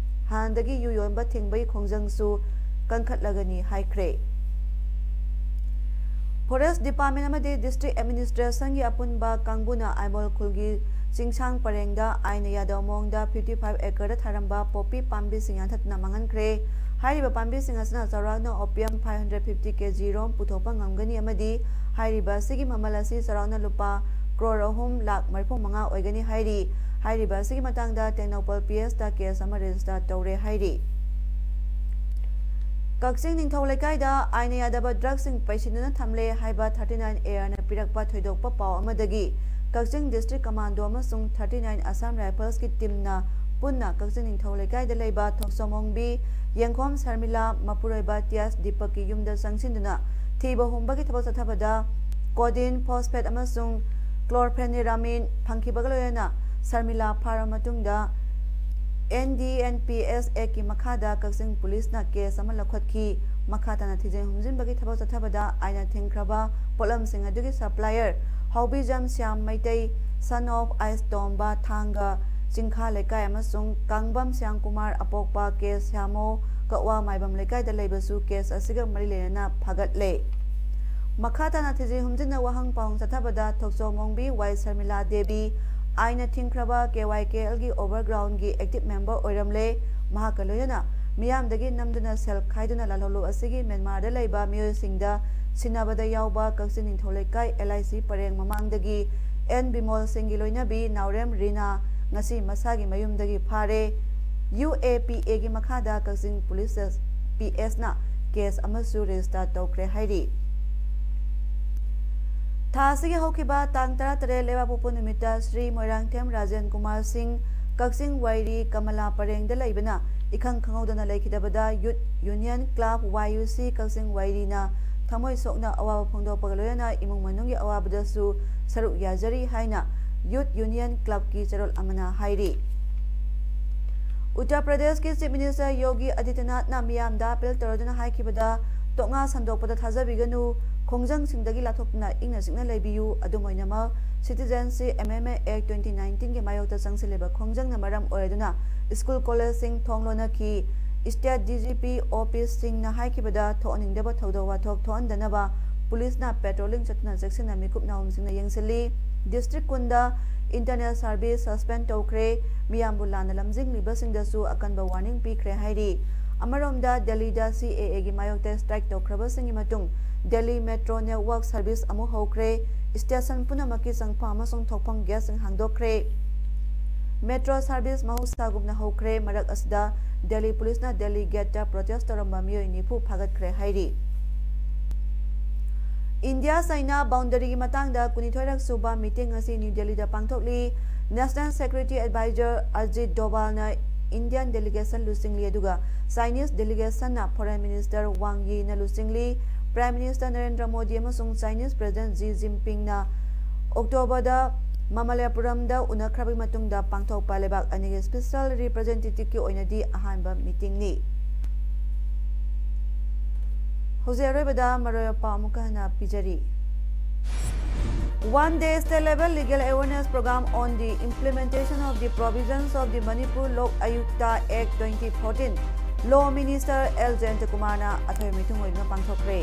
ꯍꯥꯟꯅꯗꯒꯤ ꯌꯨ ꯌꯣꯟꯕ ꯊꯤꯡꯕꯒꯤ ꯈꯣꯡꯖꯪꯁꯨ ꯀꯟꯈꯠꯂꯒꯅꯤ ꯍꯥꯏꯈ꯭ꯔꯦ꯫ ꯐꯣꯔꯦꯁ ꯗꯤꯄꯥꯔꯠꯃꯦꯟ ꯑꯃꯗꯤ ꯗꯤꯁꯇ꯭ꯔꯤꯛ ꯑꯦꯗꯃꯤꯅꯤꯁꯇ꯭ꯔꯦꯁꯟꯒꯤ ꯑꯄꯨꯟꯕ ꯀꯥꯡꯕꯨꯅ ꯑꯥꯏꯃꯣꯜ ꯈꯨꯜꯒꯤ ꯆꯤꯡꯁꯥꯡ ꯄꯔꯦꯡꯗ ꯑꯥꯏꯟꯅ ꯌꯥꯗꯕ ꯃꯑꯣꯡꯗ fifty five acre ꯗ ꯊꯥꯔꯝꯕ ꯄꯣꯄꯤ ꯄꯥꯝꯕꯤꯁꯤꯡ ꯌꯥꯟꯊꯠꯇꯨꯅ ꯃꯥꯡꯍꯟꯈ꯭ꯔꯦ꯫ ꯍꯥꯏꯔꯤꯕ ꯄꯥꯝꯕꯤꯁꯤꯡ ꯑꯁꯤꯅ ꯆꯥꯎꯔꯥꯛꯅ opium five hundred fifty ꯀꯦ ꯖꯤ ꯔꯣꯝ ꯄꯨꯊꯣꯛꯄ ꯉꯝꯒꯅꯤ ꯑꯃꯗꯤ ꯍꯥꯏꯔꯤꯕ ꯑꯁꯤꯒꯤ ꯃꯃꯜ ꯑꯁꯤ ꯆꯥꯎꯔꯥꯛꯅ ꯂꯨꯄꯥ ꯀ꯭ꯔꯣꯔ ꯑꯍꯨꯝ ꯂꯥꯈ ꯃꯔꯤꯐꯨ ꯃꯉꯥ ꯑꯣꯏꯒꯅꯤ ꯍꯥꯏꯔꯤ꯫ ꯍꯥꯏꯔꯤꯕ ꯑꯁꯤꯒꯤ ꯃꯇꯥꯡꯗ ꯇꯦꯡꯅꯧꯄꯜ ꯄꯤ ꯑꯦꯁꯇ ꯀꯦꯁ ꯑꯃ ꯔꯦꯖꯤꯁꯇꯔ ꯇꯧꯔꯦ ꯍꯥꯏꯔꯤ꯫ ꯀꯛꯆꯤꯡ ꯅꯤꯡꯊꯧ ꯂꯩꯀꯥꯏꯗ ꯑꯥꯏꯟꯅ ꯌꯥꯗꯕ ꯗ꯭ꯔꯒꯁꯤꯡ ꯄꯩꯁꯤꯟꯗꯨꯅ ꯊꯝꯂꯦ ꯍꯥꯏꯕ thirty nine A R ꯅ ꯄꯤꯔꯛꯄ ꯊꯣꯏꯗꯣꯛꯄ ꯄꯥꯎ ꯑꯃꯗꯒꯤ ꯀꯛꯆꯤꯡ ꯗꯤꯁꯇ꯭ꯔꯤꯛ ꯀꯃꯥꯟꯗꯣ ꯑꯃꯁꯨꯡ thirty nine Assam Rifles ꯀꯤ ꯇꯤꯝꯅ ꯄꯨꯟꯅ ꯀꯛꯆꯤꯡ ꯅꯤꯡꯊꯧ ꯂꯩꯀꯥꯏꯗ ꯂꯩꯕ ꯊꯣꯛꯆꯣꯝ ꯑꯣꯡꯕꯤ, ꯌꯦꯡꯈꯣꯝ ꯁꯔꯃꯤꯂꯥ, ꯃꯄꯨꯔꯣꯏꯕ ꯇꯤꯌꯥꯁ ꯗꯤꯄꯛꯀꯤ ꯌꯨꯝꯗ ꯆꯪꯁꯤꯟꯗꯨꯅ ꯊꯤꯕ ꯍꯨꯝꯕꯒꯤ ꯊꯕꯛ ꯆꯠꯊꯕꯗ ꯀꯣꯗꯤꯟ ꯐꯣꯁꯐꯦꯠ ꯑꯃꯁꯨꯡ ꯀ꯭ꯂꯣꯔꯐꯦꯅꯤꯔꯥꯃꯤꯟ ꯐꯪꯈꯤꯕꯒ ꯂꯣꯏꯅꯅ ꯁꯔꯃꯤꯂꯥ ꯐꯥꯔꯕ ꯃꯇꯨꯡꯗ N D N P S Act ꯀꯤ ꯃꯈꯥꯗ ꯀꯛꯆꯤꯡ ꯄꯨꯂꯤꯁꯅ ꯀꯦꯁ ꯑꯃ ꯂꯧꯈꯠꯈꯤ꯫ ꯃꯈꯥ ꯇꯥꯅ ꯊꯤꯖꯤꯟ ꯍꯨꯝꯖꯤꯟꯕꯒꯤ ꯊꯕꯛ ꯆꯠꯊꯕꯗ ꯑꯥꯏꯟꯅ ꯊꯤꯡꯈ꯭ꯔꯕ ꯄꯣꯠꯂꯝꯁꯤꯡ ꯑꯗꯨꯒꯤ supplier ꯍꯥꯎꯕꯤꯖꯝ ꯁ꯭ꯌꯥꯝ ꯃꯩꯇꯩ, son of ꯑꯥꯏꯁ ꯇꯣꯝꯕ, ꯊꯥꯡꯒ, ꯆꯤꯡꯈꯥ ꯂꯩꯀꯥꯏ ꯑꯃꯁꯨꯡ ꯀꯥꯡꯕꯝ ꯁ꯭ꯌꯥꯝꯀꯨꯃꯥꯔ, ꯑꯄꯣꯛꯄ ꯀꯦ ꯁ꯭ꯌꯥꯃꯣ, ꯀꯛꯋꯥ ꯃꯥꯏꯕꯝ ꯂꯩꯀꯥꯏꯗ ꯂꯩꯕꯁꯨ ꯀꯦꯁ ꯑꯁꯤꯒ ꯃꯔꯤ ꯂꯩꯅꯅ ꯐꯥꯒꯠꯂꯦ꯫ ꯃꯈꯥ ꯇꯥꯅ ꯊꯤꯖꯤꯟ ꯍꯨꯝꯖꯤꯟꯅ ꯋꯥꯍꯪ ꯄꯥꯎꯍꯪ ꯆꯠꯊꯕꯗ ꯊꯣꯛꯆꯣꯝ ꯑꯣꯡꯕꯤ ꯋꯥꯏ ꯁꯔꯃꯤꯂꯥ ꯗꯦꯕꯤ, ꯑꯥꯏꯟꯅ ꯊꯤꯡꯈ꯭ꯔꯕ K Y K L ꯒꯤ overground ꯒꯤ active member ꯑꯣꯏꯔꯝꯂꯦ꯫ ꯃꯍꯥꯛꯀ ꯂꯣꯏꯅꯅ ꯃꯤꯌꯥꯝꯗꯒꯤ ꯅꯝꯗꯨꯅ ꯁꯦꯜ ꯈꯥꯏꯗꯨꯅ ꯂꯥꯜꯍꯧꯂꯨꯞ ꯑꯁꯤꯒꯤ ꯃ꯭ꯌꯥꯟꯃꯥꯔꯗ ꯂꯩꯕ ꯃꯤꯑꯣꯏꯁꯤꯡꯗ ꯁꯤꯟꯅꯕꯗ ꯌꯥꯎꯕ ꯀꯛꯆꯤꯡ ꯅꯤꯡꯊꯧ ꯂꯩꯀꯥꯏ L I C ꯄꯔꯦꯡ ꯃꯃꯥꯡꯗꯒꯤ N ꯕꯤꯃꯣꯜ ꯁꯤꯡꯒꯤ ꯂꯣꯏꯅꯕꯤ ꯅꯥꯎꯔꯦꯝ ꯔꯤꯅꯥ ꯉꯁꯤ ꯃꯁꯥꯒꯤ ꯃꯌꯨꯝꯗꯒꯤ ꯐꯥꯔꯦ꯫ U A P A ꯒꯤ ꯃꯈꯥꯗ ꯀꯛꯆꯤꯡ ꯄꯨꯂꯤꯁ P S ꯅ ꯀꯦꯁ ꯑꯃꯁꯨ ꯔꯦꯖꯤꯁꯇꯔ ꯇꯧꯈ꯭ꯔꯦ ꯍꯥꯏꯔꯤ꯫ ꯊꯥ ꯑꯁꯤꯒꯤ ꯍꯧꯈꯤꯕ ꯇꯥꯡ ꯇꯔꯥꯇꯔꯦꯠ ꯂꯩꯕꯥꯛꯄꯣꯛꯄ ꯅꯨꯃꯤꯠꯇ ꯁ꯭ꯔꯤ ꯃꯣꯏꯔꯥꯡꯊꯦꯝ ꯔꯥꯖꯦꯟ ꯀꯨꯃꯥꯔ ꯁꯤꯡ, ꯀꯛꯆꯤꯡ ꯋꯥꯏꯔꯤ ꯀꯃꯂꯥ ꯄꯔꯦꯡꯗ ꯂꯩꯕꯅ ꯏꯈꯪ ꯈꯪꯍꯧꯗꯅ ꯂꯩꯈꯤꯗꯕꯗ Youth Union Club Y U C ꯀꯛꯆꯤꯡ ꯋꯥꯏꯔꯤꯅ ꯊꯃꯣꯏ ꯁꯣꯛꯅ ꯑꯋꯥꯕ ꯐꯣꯡꯗꯣꯛꯄꯒ ꯂꯣꯏꯅꯅ ꯏꯃꯨꯡ ꯃꯅꯨꯡꯒꯤ ꯑꯋꯥꯕꯗꯁꯨ ꯁꯔꯨꯛ ꯌꯥꯖꯔꯤ ꯍꯥꯏꯅ Youth Union Clubꯀꯤ ꯆꯦꯔꯣꯜ ꯑꯃꯅ ꯍꯥꯏꯔꯤ꯫ ꯎꯠꯇꯔ ꯄ꯭ꯔꯗꯦꯁꯀꯤ Chief Minister ꯌꯣꯒꯤ ꯑꯗꯤꯇ꯭ꯌꯅꯥꯊꯅ ꯃꯤꯌꯥꯝꯗ ꯑꯥꯄꯤꯜ ꯇꯧꯔꯗꯨꯅ ꯍꯥꯏꯈꯤꯕꯗ, ꯇꯣꯛꯅ ꯁꯟꯗꯣꯛꯄꯗ ꯊꯥꯖꯕꯤꯒꯅꯨ, ꯈꯣꯡꯖꯪꯁꯤꯡꯗꯒꯤ ꯂꯥꯞꯊꯣꯛꯇꯨꯅ ꯏꯪꯅ ꯆꯤꯛꯅ ꯂꯩꯕꯤꯌꯨ꯫ ꯑꯗꯨꯝ ꯑꯣꯏꯅꯃꯛ, Citizenship Amendment Act twenty nineteenꯒꯤ ꯃꯥꯌꯣꯛꯇ ꯆꯪꯁꯤꯜꯂꯤꯕ ꯈꯣꯡꯖꯪꯅ ꯃꯔꯝ ꯑꯣꯏꯔꯗꯨꯅ ꯁ꯭ꯀꯨꯜ ꯀꯣꯂꯦꯖꯁꯤꯡ ꯊꯣꯡ ꯂꯣꯟꯅꯈꯤ꯫ State D G P officeꯁꯤꯡꯅ ꯍꯥꯏꯈꯤꯕꯗ, ꯊꯣꯛꯍꯟꯅꯤꯡꯗꯕ ꯊꯧꯗꯣꯛ ꯋꯥꯊꯣꯛ ꯊꯣꯛꯍꯟꯗꯅꯕ ꯄꯨꯂꯤꯁꯅ patrolling ꯆꯠꯇꯨꯅ ꯆꯦꯛꯁꯤꯟꯅ ꯃꯤꯀꯨꯞ ꯅꯥꯍꯨꯝꯁꯤꯡꯅ ꯌꯦꯡꯁꯤꯜꯂꯤ꯫ District ꯀꯨꯟꯗ internal service suspend ꯇꯧꯈ꯭ꯔꯦ꯫ ꯃꯤꯌꯥꯝꯕꯨ ꯂꯥꯟꯅ ꯂꯝꯖꯤꯡꯂꯤꯕꯁꯤꯡꯗꯁꯨ ꯑꯀꯟꯕ warning ꯄꯤꯈ꯭ꯔꯦ ꯍꯥꯏꯔꯤ꯫ ꯑꯃꯔꯣꯝꯗ, ꯗꯦꯜꯂꯤꯗ C A Aꯒꯤ ꯃꯥꯌꯣꯛꯇ strike ꯇꯧꯈ꯭ꯔꯕꯁꯤꯡꯒꯤ ꯃꯇꯨꯡ ꯗꯦꯜꯂꯤ metro network service ꯑꯃꯨꯛ ꯍꯧꯈ꯭ꯔꯦ꯫ Station ꯄꯨꯝꯅꯃꯛꯀꯤ ꯆꯪꯐꯝ ꯑꯃꯁꯨꯡ ꯊꯣꯛꯐꯝ gateꯁꯤꯡ ꯍꯥꯡꯗꯣꯛꯈ꯭ꯔꯦ꯫ Metro service ꯃꯍꯧꯁꯥꯒꯨꯝꯅ ꯍꯧꯈ꯭ꯔꯦ꯫ ꯃꯔꯛ ꯑꯁꯤꯗ ꯗꯦꯜꯂꯤ ꯄꯨꯂꯤꯁꯅ ꯗꯦꯜꯂꯤ gateꯇ protest ꯇꯧꯔꯝꯕ ꯃꯤꯑꯣꯏ ꯅꯤꯐꯨ ꯐꯥꯒꯠꯈ꯭ꯔꯦ ꯍꯥꯏꯔꯤ꯫ ꯏꯟꯗꯤꯌꯥ ꯆꯥꯏꯅꯥ boundaryꯒꯤ ꯃꯇꯥꯡꯗ ꯀꯨꯟꯅꯤꯊꯣꯏꯔꯛ ꯁꯨꯕ meeting ꯑꯁꯤ ꯅ꯭ꯌꯨ ꯗꯦꯜꯂꯤꯗ ꯄꯥꯡꯊꯣꯛꯂꯤ꯫ National Security Advisor Ajit ꯗꯣꯚꯥꯜꯅ Indian delegation ꯂꯨꯆꯤꯡꯂꯤ, ꯑꯗꯨꯒ Chinese delegationꯅ Foreign Minister Wang Yina ꯂꯨꯆꯤꯡꯂꯤ꯫ Prime Minister Narendra Modi ꯑꯃꯁꯨꯡ Chinese President Xi Jinpingꯅ ꯑꯣꯛꯇꯣꯕꯔꯗ ꯃꯃꯜꯂꯥꯄꯨꯔꯝꯗ ꯎꯅꯈ꯭ꯔꯕꯒꯤ ꯃꯇꯨꯡꯗ ꯄꯥꯡꯊꯣꯛꯄ ꯂꯩꯕꯥꯛ ꯑꯅꯤꯒꯤ special representativeꯀꯤ ꯑꯣꯏꯅꯗꯤ ꯑꯍꯥꯟꯕ meetingꯅꯤ꯫ ꯍꯧꯖꯤꯛ ꯑꯔꯣꯏꯕꯗ ꯃꯔꯨꯑꯣꯏꯕ ꯄꯥꯎ ꯑꯃꯨꯛꯀ ꯍꯟꯅ ꯄꯤꯖꯔꯤ꯫ One day state level legal awareness program on the implementation of the provisions of the Manipur Lok Ayukta Act twenty fourteen, Law Minister L Jayantakumarꯅ ꯑꯊꯣꯏꯕ ꯃꯤꯊꯨꯡ ꯑꯣꯏꯗꯨꯅ ꯄꯥꯡꯊꯣꯛꯈ꯭ꯔꯦ꯫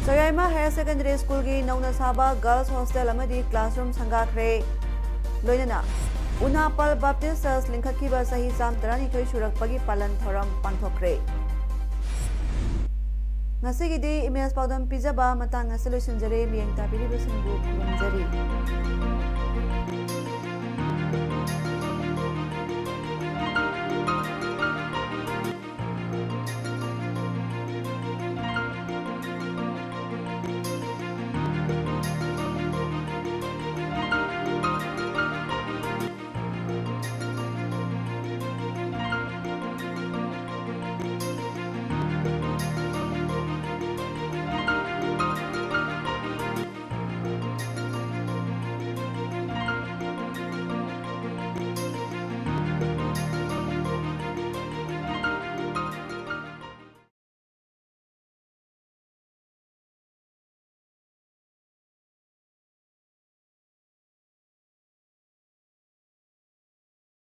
ꯁꯣꯌꯥꯏꯃ Higher Secondary Schoolꯒꯤ ꯅꯧꯅ ꯁꯥꯕ girls hostel ꯑꯃꯗꯤ classroom ꯁꯪꯒꯥꯈ꯭ꯔꯦ꯫ ꯂꯣꯏꯅꯅ ꯎꯅꯥꯄꯜ Baptist Church ꯂꯤꯡꯈꯠꯈꯤꯕ ꯆꯍꯤ ꯆꯥꯝ ꯇꯔꯥꯅꯤꯊꯣꯏ ꯁꯨꯔꯛꯄꯒꯤ ꯄꯥꯂꯟ ꯊꯧꯔꯝ ꯄꯥꯡꯊꯣꯛꯈ꯭ꯔꯦ꯫ ꯉꯁꯤꯒꯤꯗꯤ ꯏꯃꯦꯖ ꯄꯥꯎꯗꯝ ꯄꯤꯖꯕ ꯃꯇꯥꯡ ꯑꯁꯤ ꯂꯣꯏꯁꯤꯟꯖꯔꯦ꯫ ꯃꯤꯠꯌꯦꯡ ꯇꯥꯕꯤꯔꯤꯕꯁꯤꯡꯕꯨ ꯈꯨꯔꯨꯝꯖꯔꯤ꯫